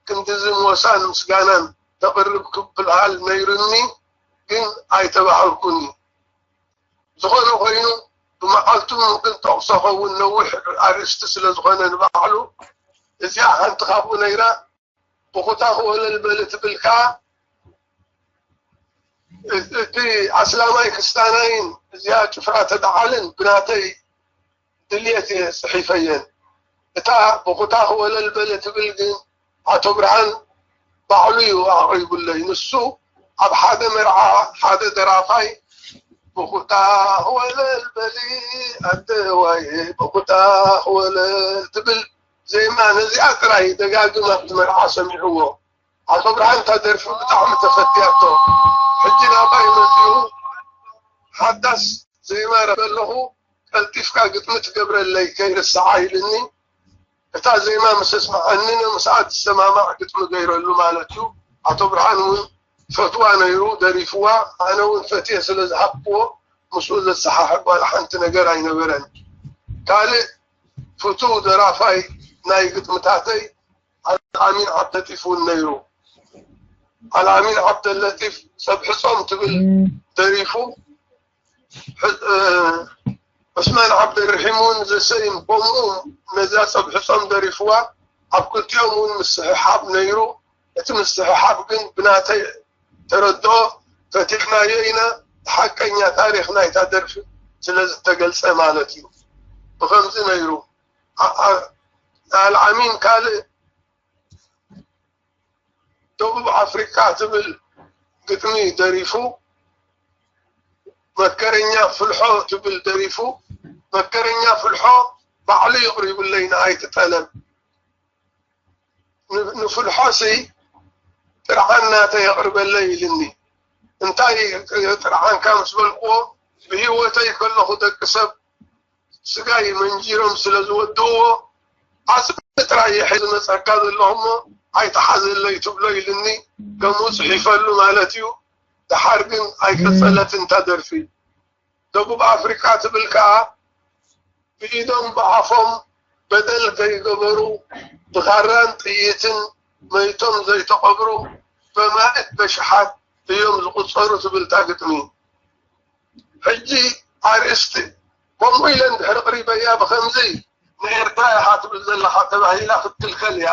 ክንድዚ ሞሳን ምስጋናን ተቕርብ ክብሃል ነይሩኒ፣ ግን ኣይተባሃልኩኒ። ዝኾነ ኮይኑ ብመዓልቱ ግን ጠቕሶ ኸውን ነዊሕ ኣርእስቲ ስለ ዝኾነ ንባዕሉ እዚኣ ሓንቲ ካብኡ ነይራ። ብኹታ ክወለል በሊ ትብል ከኣ እቲ ኣስላማይ ክስታናይን እዚኣ ጭፍራ ተደዓልን ብናተይ ድልየት እየ ጽሒፈየን። እታ ብኹታ ክወለል በሊ ትብል ግን ኣቶ ብርሃን ባዕሉ እዩ ኣቕሪቡለይ። ንሱ ኣብ ሓደ መርዓ ሓደ ደራፋይ ብኹታ ክወለል በሊ ኣደዋየ ብኹታ ክወለል ትብል ዜማ ነዚኣ ጥራይ ደጋግም ኣብቲ መርዓ ሰሚዕዎ። ኣቶ ብርሃን እታ ደርፊ ብጣዕሚ ተፈትያቶ። ሕጂ ናባይ መጺኡ ሓዳስ ዜማ ረበ ኣለኹ ቀልጢፍካ ግጥሚ ትገብረለይ ከይርስዓ ኢልኒ። እታ ዜማ ምስ ኣስምዓኒ ምስኣ ዝሰማማዕ ግጥሚ ገይረሉ ማለት እዩ። ኣቶ ብርሃን እውን ፈትዋ ነይሩ ደሪፍዋ። ኣነ እውን ፈትየ ስለ ዝሃብክዎ ምስኡ ዘሰሓሕብ ዋላ ሓንቲ ነገር ኣይነበረን። ካልእ ፍቱው ደራፋይ ናይ ግጥምታተይ ኣልኣሚን ዓብደለጢፍ እውን ነይሩ። ኣልኣሚን ዓብደለጢፍ ጸብሒ ጾም ትብል ደሪፉ፣ ዑስማን ዓብደልርሒም እውን ዘሰይም ከምኡ ነዛ ጸብሒ ጾም ደሪፍዋ። ኣብ ክልቲኦም እውን ምስሕሓብ ነይሩ። እቲ ምስሕሓብ ግን ብናተይ ተረድኦ ፈቲሕናዮ ኢና። ሓቀኛ ታሪኽ ናይታ ደርፊ ስለ ዝተገልጸ ማለት እዩ። ብኸምዚ ነይሩ። ኣልዓሚን ካልእ ደቡብ ኣፍሪቃ ትብል ግጥሚ ደሪፉ፣ መከረኛ ፍልሖ ትብል ደሪፉ። መከረኛ ፍልሖ ባዕሉ ይቕሪብለይ ንኣይ ትጠለብ። ንፍልሖሲ ጥርዓን ናተይ የቕርበለይ ኢልኒ። እንታይ ጥርዓንካ ምስ በልክዎ፣ ብህይወተይ ከለኹ ደቂ ሰብ ስጋይ መንጂሮም ስለ ዝወድእዎ፣ ዓጽሚ ጥራይ እየ ሒዘ ዝመጸካ ዘለኹ እሞ ኣይትሓዘለይ ትብሎ ኢልኒ። ከምኡ ጽሒፈሉ ማለት እዩ። ደሓር ግን ኣይቀጸለትን እታ ደርፊ። ደቡብ ኣፍሪቃ ትብል ከኣ ብኢዶም ብኣፎም በደል ከይገበሩ ብኻራን ጥይትን መይቶም ዘይተቐብሩ በማእት በሽሓት እዮም ዝቑጸሩ ትብል እታ ግጥሚ። ሕጂ ኣርእስቲ ከምኡ ኢለ እንድሕር ኣቕሪበያ ብኸምዚ ንኤርትራ ኢኻ ትብል ዘለኻ ተባሂላ ክትክልከል እያ።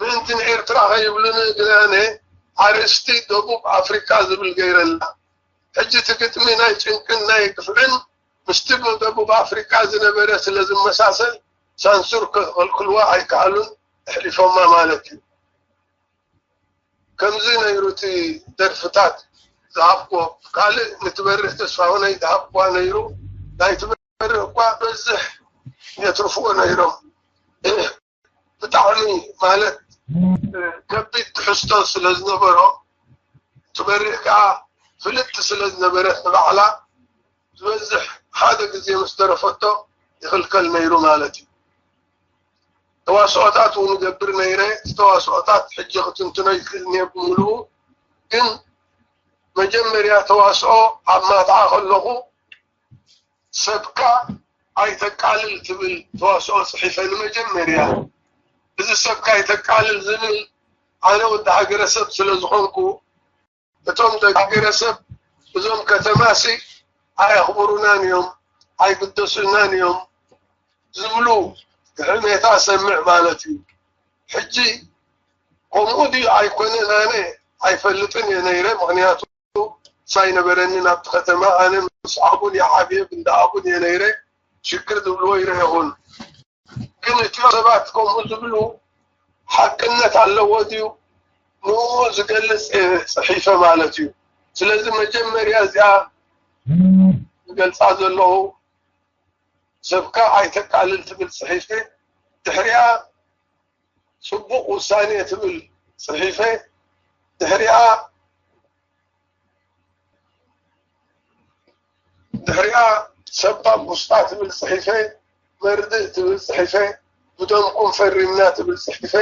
ምእንቲ ንኤርትራ ከይብሉኒ ግን ኣነ ኣርእስቲ ደቡብ ኣፍሪቃ ዝብል ገይረላ። ሕጂ እቲ ግጥሚ ናይ ጭንቅን ናይ ግፍዕን ምስቲ ደቡብ ኣፍሪቃ ዝነበረ ስለ ዝመሳሰል ሳንሱር ከኸልክልዋ ኣይከኣሉን፣ ኣሕሊፎማ ማለት እዩ። ከምዚ ነይሩ እቲ ደርፍታት ዝሃብኩዎ። ካልእ ንትበርህ ተስፋሁነይ ዝሃብኩዋ ነይሩ። ናይ ትበርህ እኳ በዝሕ የትርፍዎ ነይሮም። ብጣዕሚ ማለት ከቢድ ትሕዝቶ ስለ ዝነበሮ ትበርህ ከዓ ፍልጥቲ ስለ ዝነበረት ንባዕላ ዝበዝሕ ሓደ ግዜ ምስ ደረፈቶ ይኽልከል ነይሩ ማለት እዩ። ተዋስኦታት እውን እገብር ነይረ። እቲ ተዋስኦታት ሕጂ ክትንትኖ ይክእልኒ እየ ብምሉኡ። ግን መጀመርያ ተዋስኦ ኣብ ማትዓ ከለኹ ሰብካ ኣይተቃልል ትብል ተዋስኦ ጽሒፈ ንመጀመርያ። እዚ ሰብካ ኣይተቃልል ዝብል ኣነ ወዲ ሃገረሰብ ስለ ዝኾንኩ እቶም ደቂ ሃገረሰብ እዞም ከተማሲ ኣየኽብሩናን እዮም ኣይግደሱልናን እዮም ዝብሉ ሕሜታ ሰምዕ ማለት እዩ። ሕጂ ከምኡ ድዩ ኣይኮነን ኣነ ኣይፈልጥን እየ ነይረ። ምኽንያቱ ሳይ ነበረኒ ናብቲ ከተማ ኣነ ምስ ኣቡን ይዓብየ ብንዳ ኣቡን እየ ነይረ። ሽግር ዝብልዎ ይረኹን ግን እቲ ሰባት ከምኡ ዝብሉ ሓቅነት ኣለዎ ድዩ ንኡ ዝገልፅ ፅሒፈ ማለት እዩ። ስለዚ መጀመርያ እዚኣ ዝገልፃ ዘለኹ ሰብካ ኣይተቃልል ትብል ፅሒፈ ድሕሪኣ ፅቡቕ ውሳኔ ትብል ፅሒፈ ድሕሪኣ ድሕሪኣ ሰባብ ውስጣ ትብል ፅሒፈ መርድእ ትብል ፅሒፈ ብደምኩም ፈሪምና ትብል ፅሒፈ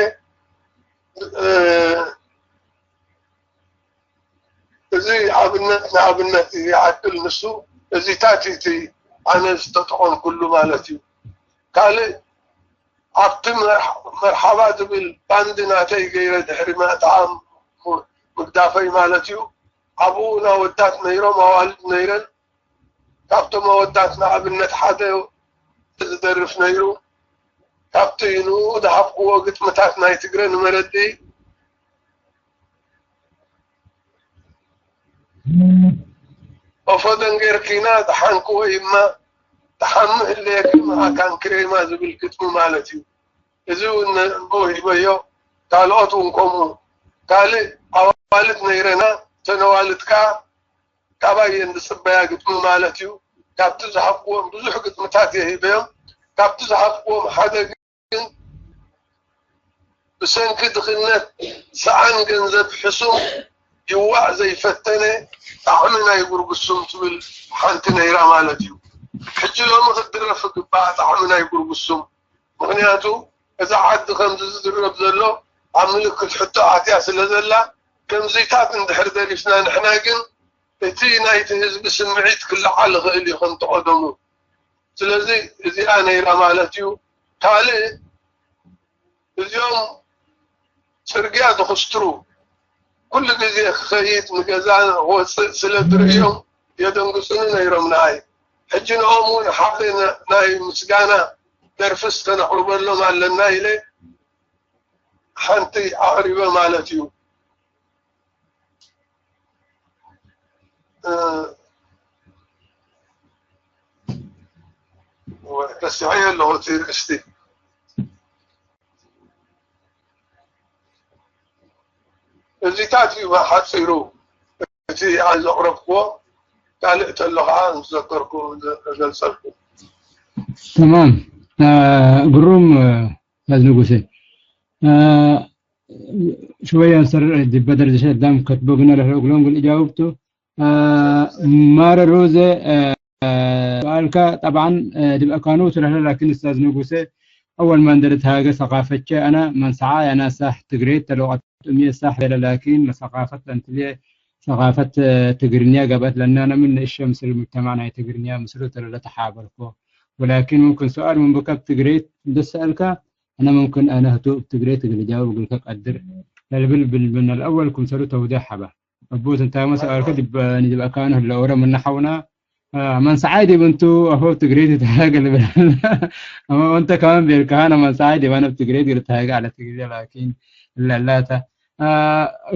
እዚ ኣብነት ንኣብነት ይኣክል ንሱ እዚታት እቲ ኣነ ዝተጠቐምኩሉ ማለት እዩ። ካልእ ኣብቲ መርሓ- መርሓባ ዝብል ባንድ ናተይ ገይረ ድሕሪ ምእታኣም ምግዳፈይ ማለት እዩ። ኣብኡ ናወዳት ነይሮም ኣዋልድ ነይረን። ካብቶም ኣወዳት ንኣብነት ሓደ ዝደርፍ ነይሩ። ካብቲ ንኡ ዝሃብክዎ ግጥምታት ናይ ትግረ ንመረዲ ኦፎ ደንጌርኪና ደሓንኪ ወይ እማ ደሓን ምሕለየኪ መኣካን ክሬማ ዝብል ግጥሚ ማለት እዩ። እዚ እውን ንኡ ሂበዮ። ካልኦት እውን ከምኡ። ካልእ ኣዋልድ ነይረና። እተን ኣዋልድ ከዓ ካባይ እየን ዝፅበያ ግጥሚ ማለት እዩ። ካብቲ ዝሃብክዎም ብዙሕ ግጥምታት እየ ሂበዮም። ካብቲ ዝሃብክዎም ሓደ ግን ብሰንኪ ድኽነት ሰኣን ገንዘብ ሕሱም ይዋእ ዘይፈተነ ጣዕሚ ናይ ጉርጉሱም ትብል ሓንቲ ነይራ ማለት እዩ። ሕጂ ሎሚ ክትድረፍ ይግባኣ ጣዕሚ ናይ ጉርጉሱም። ምኽንያቱ እዛ ዓዲ ከምዚ ዝድረፍ ዘሎ ኣብ ምልክት ሕቶ ኣትያ ስለ ዘላ ከምዚታት እንድሕር ደሪፍና ንሕና ግን እቲ ናይቲ ህዝቢ ስምዒት ክለዓል ይኽእል እዩ ከምቲ ቀደሙ። ስለዚ እዚኣ ነይራ ማለት እዩ። ካልእ እዚኦም ፅርግያ ዝኽስትሩ ኩሉ ግዜ ክኸይድ ንገዛ ወፅእ ስለ ዝርእዮም የደንግፁኒ ነይሮም ንኣይ። ሕጂ ንኦም እውን ሓደ ናይ ምስጋና ደርፍስ ከነቕርበሎም ኣለና ኢለ ሓንቲ ኣቕሪበ ማለት እዩ። ተሲዐ ኣለኹ እቲ ርእስቲ እዚታት እዩ ሓፂሩ። እቲ ኣዘቕረብክዎ ካልእ ተሎ ከዓ ምስ ዘከርኩ እገልፀልኩ። تمام. ግሩም ኣዝ ንጉሴ ሽወያ ሰር ዲበደር ዝሸዳም ከትበግና ለሕሎ ግሎም ግን እጃውብቱ ማረ ሮዘ سؤالك طبعا دبأكانو تلهلا لكن أستاذ نقوسي أول ما ندرت هاجة ثقافتك أنا من سعى أنا ساح تقريت تلوقت أمي ساح بلا لكن ما ثقافة أنت لي ثقافة ትግርኛ ገባት ለናነ ምን እሸም ስል ሙጅተማዕ ናይ ትግርኛ ምስሉ ተለለ ተሓበርኮ ولكن ممكن سؤال من بكب ትግሬት እንደሰኣልካ أنا ممكن أنا هتو ትግሬት ግልጃው ግልከ ቀድር ለልብል ብል من الأول كم سلو توضيح حبا أبوت أنت ما سألك دب نجيب أكانه اللي أورا من نحونا من سعيد بنتو أفو تقريد تهاجل أما أنت كمان بيركهانا من سعيد وأنا بتقريد قلت هاجة على تقريد لكن لا لا تا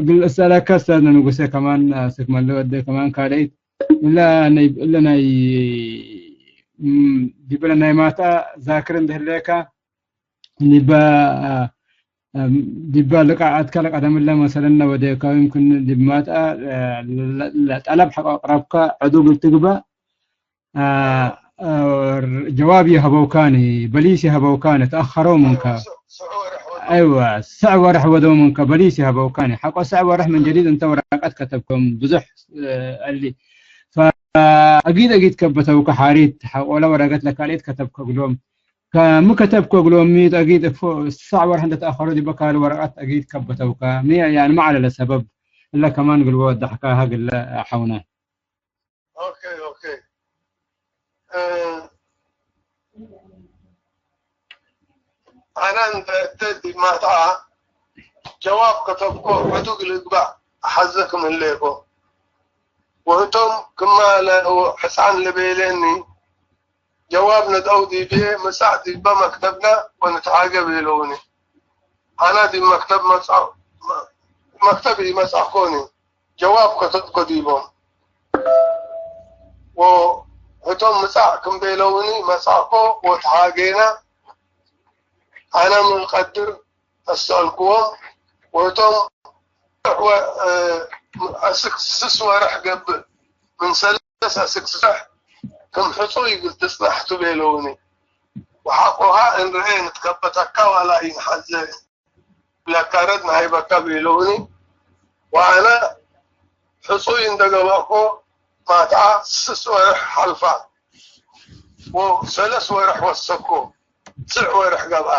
قل أسألك أستاذ نقوسي كمان سك ملو أدي كمان كاليت إلا ني إلا ني دبل ني ماتا ذاكرن دهليكا نبا ዲባ ልቃዓትካ ለቀደምለ መሰለና ወደ ካዊም ክን ዲማጣ ጠለብ ሓቆ ኣቅራብካ ዕዱግ ትግባእ ጀዋብ ይሃበውካኒ በሊስ ይሃበውካኒ ተኣኸረው ምንካ ኣይዋ ስዕ ወርሕ ወደው ምንካ በሊስ ይሃበውካኒ ሓቆ ስዕ ወርሕ ምን ጀዲድ እንተ ወረቀት ከተብከም ብዙሕ ኣሊ ኣጊድ ኣጊድ ከበተውካ ሓሪት ሓቆለ ወረቀት ለካልኤት ከተብከግሎም ከም ከተብኮ ግሎሚ ጠጊት እፎ ሳዕ ወርሕ እንደተኣኸሩ ዲበ ካል ወረቀት ጠጊት ከበተውካ ሚ ያን ማዕለለ ሰበብ እለ ከማን ግልቦ ወዳሕካ ሀግለ ሓውነ ኦኬ ኦኬ ኣና እንተ ዲማታ ጀዋብ ከተብኮ ዕዱግ ልግባእ ሓዘ ክምህለየኮ ወህቶም ክማ ሕፃን ለቤለኒ ጀዋብ ነጠው ዲብየ ምጻእ ዲበ መክተብና ወንትዓገብ ኢለውኒ። ኣና ዲብ መክተብ መጻ መክተብ ኢመጻእኮኒ ጀዋብ ከተትኮ ዲቦም ወህቶም ምጻእ ክምቤለውኒ መጻእኮ ወተሃጌና ኣና ምንቀድር ኣስተኣልክዎም ወህቶም ስስ ወርሕ ገብእ ምን ሰለስ ኣስክስሕ ከም ሕጹይ ግልትጽናሕ ትቤለውኒ ወሓቆኻ እንርኤ ንትከበተካ ዋላ ኢንሓዘ ብላካረድ ንሃይበካ ቤለውኒ ወኣነ ሕጹይ እንደገባእኮ ማትኣ ስስ ወርሕ ሓልፋ ወሰለስ ወርሕ ወሰኮ ስዕ ወርሕ ገብኣ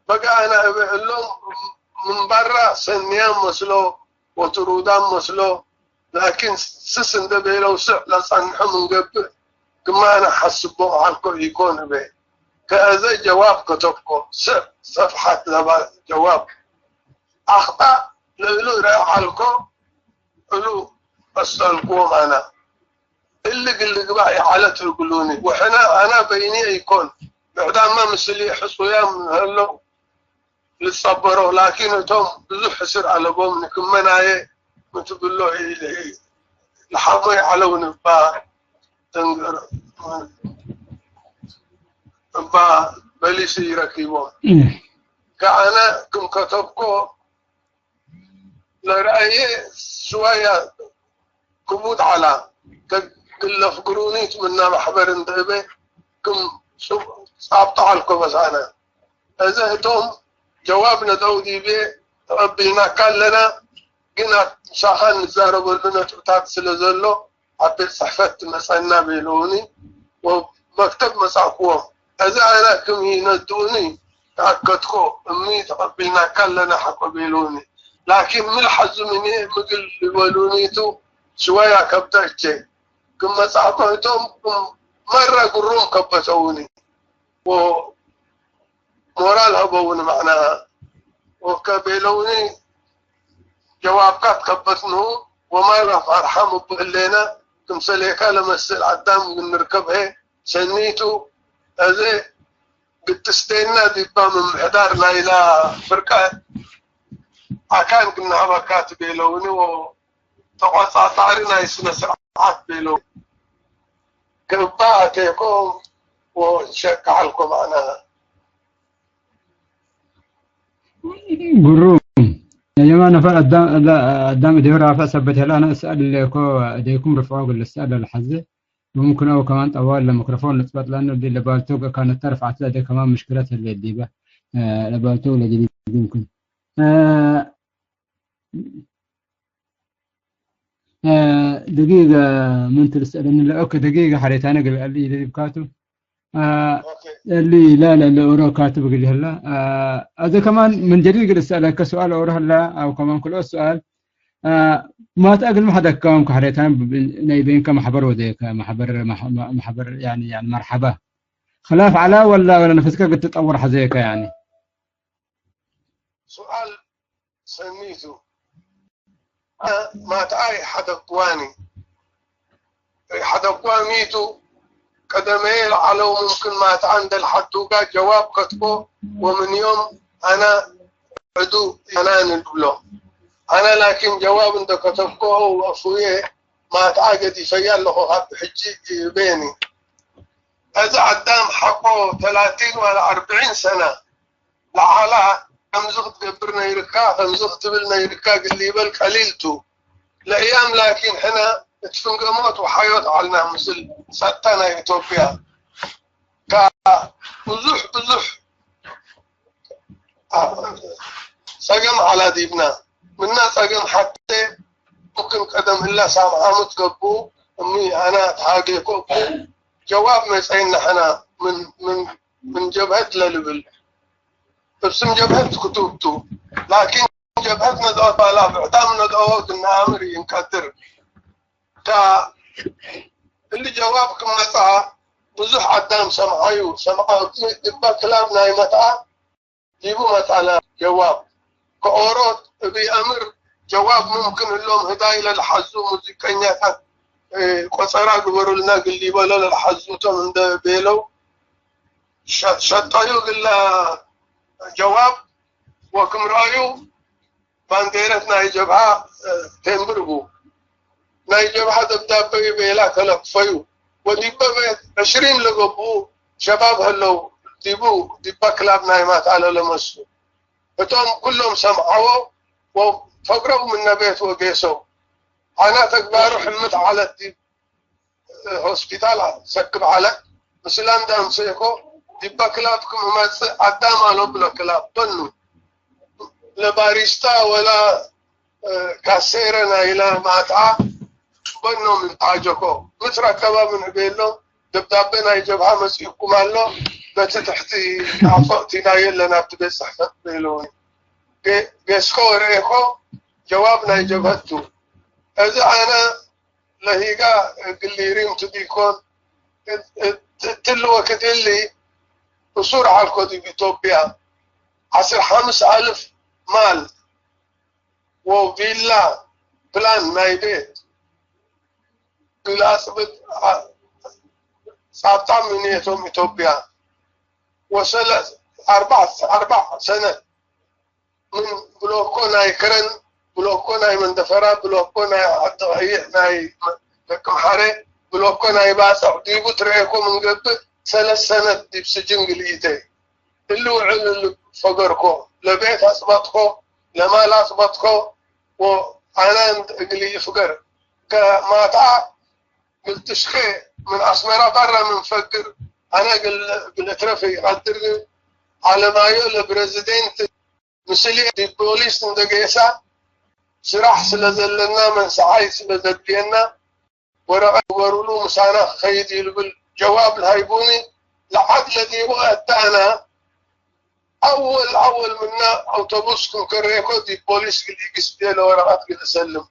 በቃ ኣነ እበ እሎም ምንባራ ሰንያ መስሎ ወትሩዳም መስሎ ላኪን ስስ እንደ ቤለው ስዕ ለጸንሑ ምንገብእ ግማ ኣነ ሓስቦ ኣልኮ ኢኮን እበ ከእዘ ጀዋብ ከተብኮ ስዕ ሰፍሓት ለባ ጀዋብ ኣኽጣእ ልእሉ ረአዓልኮ እሉ ኣስአልክዎም ኣና እሊ ግልግባእ ይዓለት እግሉኒ ወሕና ኣና በይኒ ኣይኮን ብዕዳማ ምስሊ ሕጹያ ምህለው ልጸበሮ ላኪን እቶም ብዙሕ ሕስር ኣለቦም ንክመናየ ምትብሎ ልሓሞ ይዓለው ንባ እባ በሊሲ ይረኪቦም ከኣነ ክም ከተብኮ ለረአየ ስዋያ ክቡድ ዓላ ተግለፍ ግሩኒት ምና ማሕበር እንተህበ ክም ጻብጦ ዓልኮ በሳነ እዘ እቶም ጀዋብ ነደው ዲቤ ተቐቢልናካ ኣለና ግን ምሳኻ ንዛረበሉ ነጥብታት ስለ ዘሎ ኣብ ቤት ጽሕፈት ትመጸና ቤለውኒ ወመክተብ መጻእክዎም እዚ ኣና ክም ይነድኡኒ ተኣከትኮ እሚ ተቐቢልናካ ኣለና ሓቆ ቤለውኒ ላኪን ምልሓዙ ምኒ ምግል ይበሉኒቱ ሽወያ ከብተቼ ክም መጻእኮ እቶም መረ ግሩም ከበተውኒ ሞራል ሀበውኒ ማዕና ወከ ቤለውኒ ጀዋብካ ትከበትንሁ ወማራ ፋርሓ ምብህሌና ክምሰሌካ ለመስል ኣዳም ግንርከብ ሀ ሰኒቱ እዘ ግትስቴና ዲባ ምምሕዳር ናይላ ፍርቀ ኣካን ግናሃባካ ትቤለውኒ ተቆጻጻሪ ናይ ስነ ስርዓት ቤለው ክባ ኣቴኮ ወሸካዓልኮ ማዕና ግሩም የማ ነፈር ኣዳም እዲሁ ራፈ ሰበት ሄላ ኣነ እስኣል እኮ እደይኩም ርፍዖ ግል እስኣል ለሓዘ ممكن أو كمان طوال الميكروفون نتبط لأنه دي لبالتوق كانت ترفع تلاقي كمان مشكلة اللي دي بقى لبالتوق اللي دي يمكن ደቂቅ ምን ትልስእለኒ ለ ኦኬ ደቂቅ ሓሬታነ ገበአሊ ይደሊብካቱ እሊ ላ ለለ ኦሮ ካቱ ብግል ህላ ኣዘ ከማን ምን ጀዲድ ግል እስአለከ ሰዋል ኦሮ ህላ ኣው ከማን ክልኦ ሰዋል ማት ኣግል ማሕደካም ካሕሬታን ናይ ቤንከ ማሕበር ወደከ ማሕበር ማሕበር መርሓባ خلاف على ولا ولا نفسك قد تطور حزيك يعني سؤال ሰኒቱ ማትኣ ይሓደግዋኒ ይሓደግዋ ሚቱ ቀደመየ ለዓለው ሙምክን ማትኣ እንደልሓቱጋ ጀዋብ ከትቦ ወምንዮም ኣና ዕዱ ኣና ንብሎ ኣና ላኪን ጀዋብ እንደከተብኮ ወእፉየ ማትኣ ገዲፈያ ኣለኹ ካብ ሕጂ ይህበየኒ እዚ ኣዳም ሓቆ ተላቲን ዋላ ኣርብዒን ሰና ለዓላ ከምዚ ክትገብር ነይርካ ከምዚ ክትብል ነይርካ ግሊ ይበል ቀሊል ቱ ለእያም ላኪን ሕና እትፍንገሞት ወሓዮት ዓልና ምስል ጸጥታ ናይ ኢትዮጵያ ብዙሕ ብዙሕ ጸገም ዓላዲብና ምና ጸገም ሓተ ሙክን ቀደም ህላ ሳምዓሙት ገቡ እሚ ኣና ተሃጌኮ ጀዋብ መጸይና ሕና ምን ምን ምን ጀብሀት ለልብል እብ ስም ጀብሀት ክትውቱ ላኪን ጀብሀት ነድኦ ባላ ብዕዳም ነድኦ ግናኣምር ይንቀድር ታ እሊ ጀዋብ ክመጻ ብዙሕ ኣዳም ሰምዓዩ ሰምዓ እባ ክላብ ናይ መትኣ ዲቡ መጻና ጀዋብ ከኦሮት እብ ኣምር ጀዋብ ሙምክን እሎም ህዳይ ለልሓዙ ሙዚቀኛታት ቆጸራ ግበሩልና ግል ይበሎ ለልሓዙቶም እንደ ቤለው ሸጠዩ ግላ ጀዋብ ወክምርኣዩ ባንዴረት ናይ ጀብሃ ቴምብርቡ ናይ ጀብሃ ደብዳበዩ ቤላ ተለክፈዩ ወዲበ ቤት ዕሽሪን ለገብኡ ሸባብ ሀለው ዲቡ ዲባ ክላብ ናይ ማትኣለ ለመሱ እቶም ኩሎም ሰምዓዎ ወፈግረው ምነ ቤት ወጌሰው ኣና ተግባሩ ሕምት ዓለት ዲብ ሆስፒታል ሰክብ ዓለ ምስላ እንዳምሰኮ ዲባ ክላብ ክምመጽእ ኣዳም ኣሎ ብሎ ክላብ በኑ ለባሪስታ ወላ ካሴረ ናይላ ማትዓ በኖ ምን ተዓጀኮ ምስ ረከባ ምን እቤሎ ደብዳቤ ናይ ጀብሃ መጽኡኩም ኣሎ በቲ ትሕቲ ናፈቕቲ ናየ ኣለና ኣብቲ ቤት ጽሕፈት ቤለውን ጌስኮ ወረኤኮ ጀዋብ ናይ ጀብሀቱ እዚ ኣነ ለሂጋ ግሊሪም ትዲኮን ትልወ ክትሊ እሱር ዓልኮ ዲብ ኢትዮጵያ ዓስር ሓምስ ኣልፍ ማል ወቪላ ፕላን ናይ ቤት ግላጽብት ጻብጣም ምንየቶም ኢትዮጵያ ወሰለ ኣርባዕ ኣርባዕ ሰነት ምን ብሎኮ ናይ ከረን ብሎኮ ናይ መንደፈራ ብሎኮ ናይ ዓዲ ቀይሕ ናይ ደቂ ምሓረ ብሎኮ ናይ ባጽዕ ዲቡ ትርእየኮ ምንገብእ ሰለስተ ሰነት ዲብ ስጅን ግልኢተ እሊ ውዕል እሊ ፈገርኮ ለቤት ኣጽበጥኮ ለማል ኣጽበጥኮ ወኣናን እግሊ ይፍገር ከማትኣ ግልትሽኸ ምን ኣስመራ ባራ ምን ፈግር ኣነ ግል እትረፈ ይቐድር ኣለማዮ ለፕረዚደንት ምስሊ ፖሊስ እንደገሳ ስራሕ ስለ ዘለና መንስዓይ ስለ ዘድልየና ወረቐት ግበሩሉ ምሳና ክኸይድ እዩ ልብል ጀዋብ ልሃይቡኒ ለዓድ ለዲቡ ኣዳና ኣወል ኣወል ምና ኣውቶቡስ ክንከረየኮ ዲ ፖሊስ ግልኢግስ ቤለ ወረቐት ግልእሰልም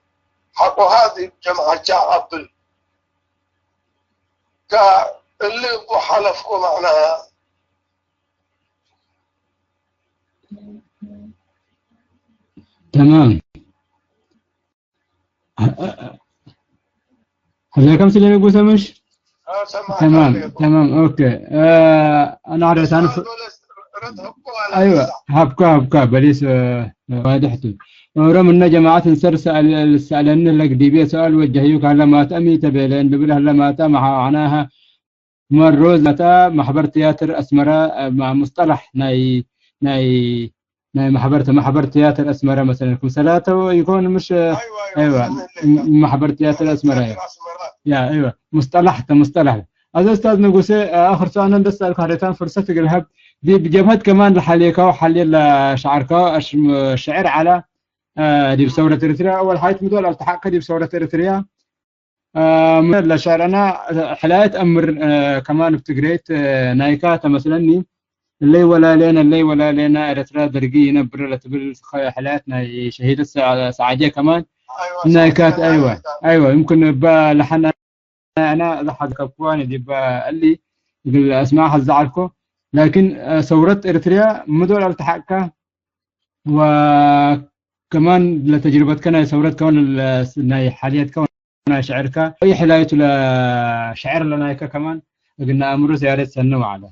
ሓቆሃ ዲ ጀምዓቻ ኣብል ካ እሊ እቡ ሓለፍኮ ማዕናሃ تمام هذا كم سنة نقول سمش تمام تمام اوكي انا عرفت انا ايوه هبكا هبكا بليس واضحتي ورم ان جماعه انسر سال سالني لك دي بي سؤال وجهيك هلا ما تامي تبيلين دبل هلا ما تام معناها መሮዝ ናታ ማሕበር ትያትር ኣስመራ ሙስጠላሕ ናይ ናይ ናይ ማሕበር ማሕበር ትያትር ኣስመራ መሰለን ክምሰላተው ይኮን ምሽ ኣይዋ ማሕበር ትያትር ኣስመራ እዩ ያ ኣይዋ ሙስጠላሕ ተሙስጠላሕ ኣዘ እስታዝ ንጉሴ ኣኽርሶ ኣነን ደስ ኣልኩ ሃደታን ፍርሰት እግልሃብ ዲብ ጀብሀት ከማን ለሓልየካው ሓልየ ለሻዕርካው ሽዕር ዓላ ዲብ ሰውረት ኤርትርያ ኣወል ሓይት ምዶል ኣልተሓቅከ ዲብ ሰውረት ኤርትርያ ለሻዕርና ሕላየት ኣምር ከማን ብ ትግሬት ናይካ ተመስለኒ እለይ ወላሌና እለይ ወላሌና ኤረትራ ደርጊ ይነብር ለትብል ሕላየት ናይ ሸሂደት ሰዓድየ ከማን ናይካት ኣይወ ኣይወ يمكن ባ ለሓና ኣና ዝሓዝከብክዋ ንዲባ እሊ እግል ኣስማዕ ከዛዓልኮ ላኪን ሰውረት ኤርትርያ ምዶል ኣልተሓቅካ وكمان ለተጅርበትከ ናይ ሰውረት ከውን ናይ ሓልየትከ ናይ ሽዕርካ ወይ ሕላይቱ ለሽዕር ለናይከ ከማን እግና ኣእምሮ ዝያደት ሰኒ ዋዕለ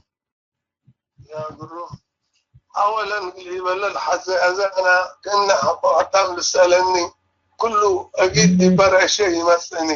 ኣወለን ይበለ ሓዘ ኣዘና ክእነ ሓቆ ኣዳም ልሰለኒ ኩሉ እጊድ ይበረሸ ይመጽእኒ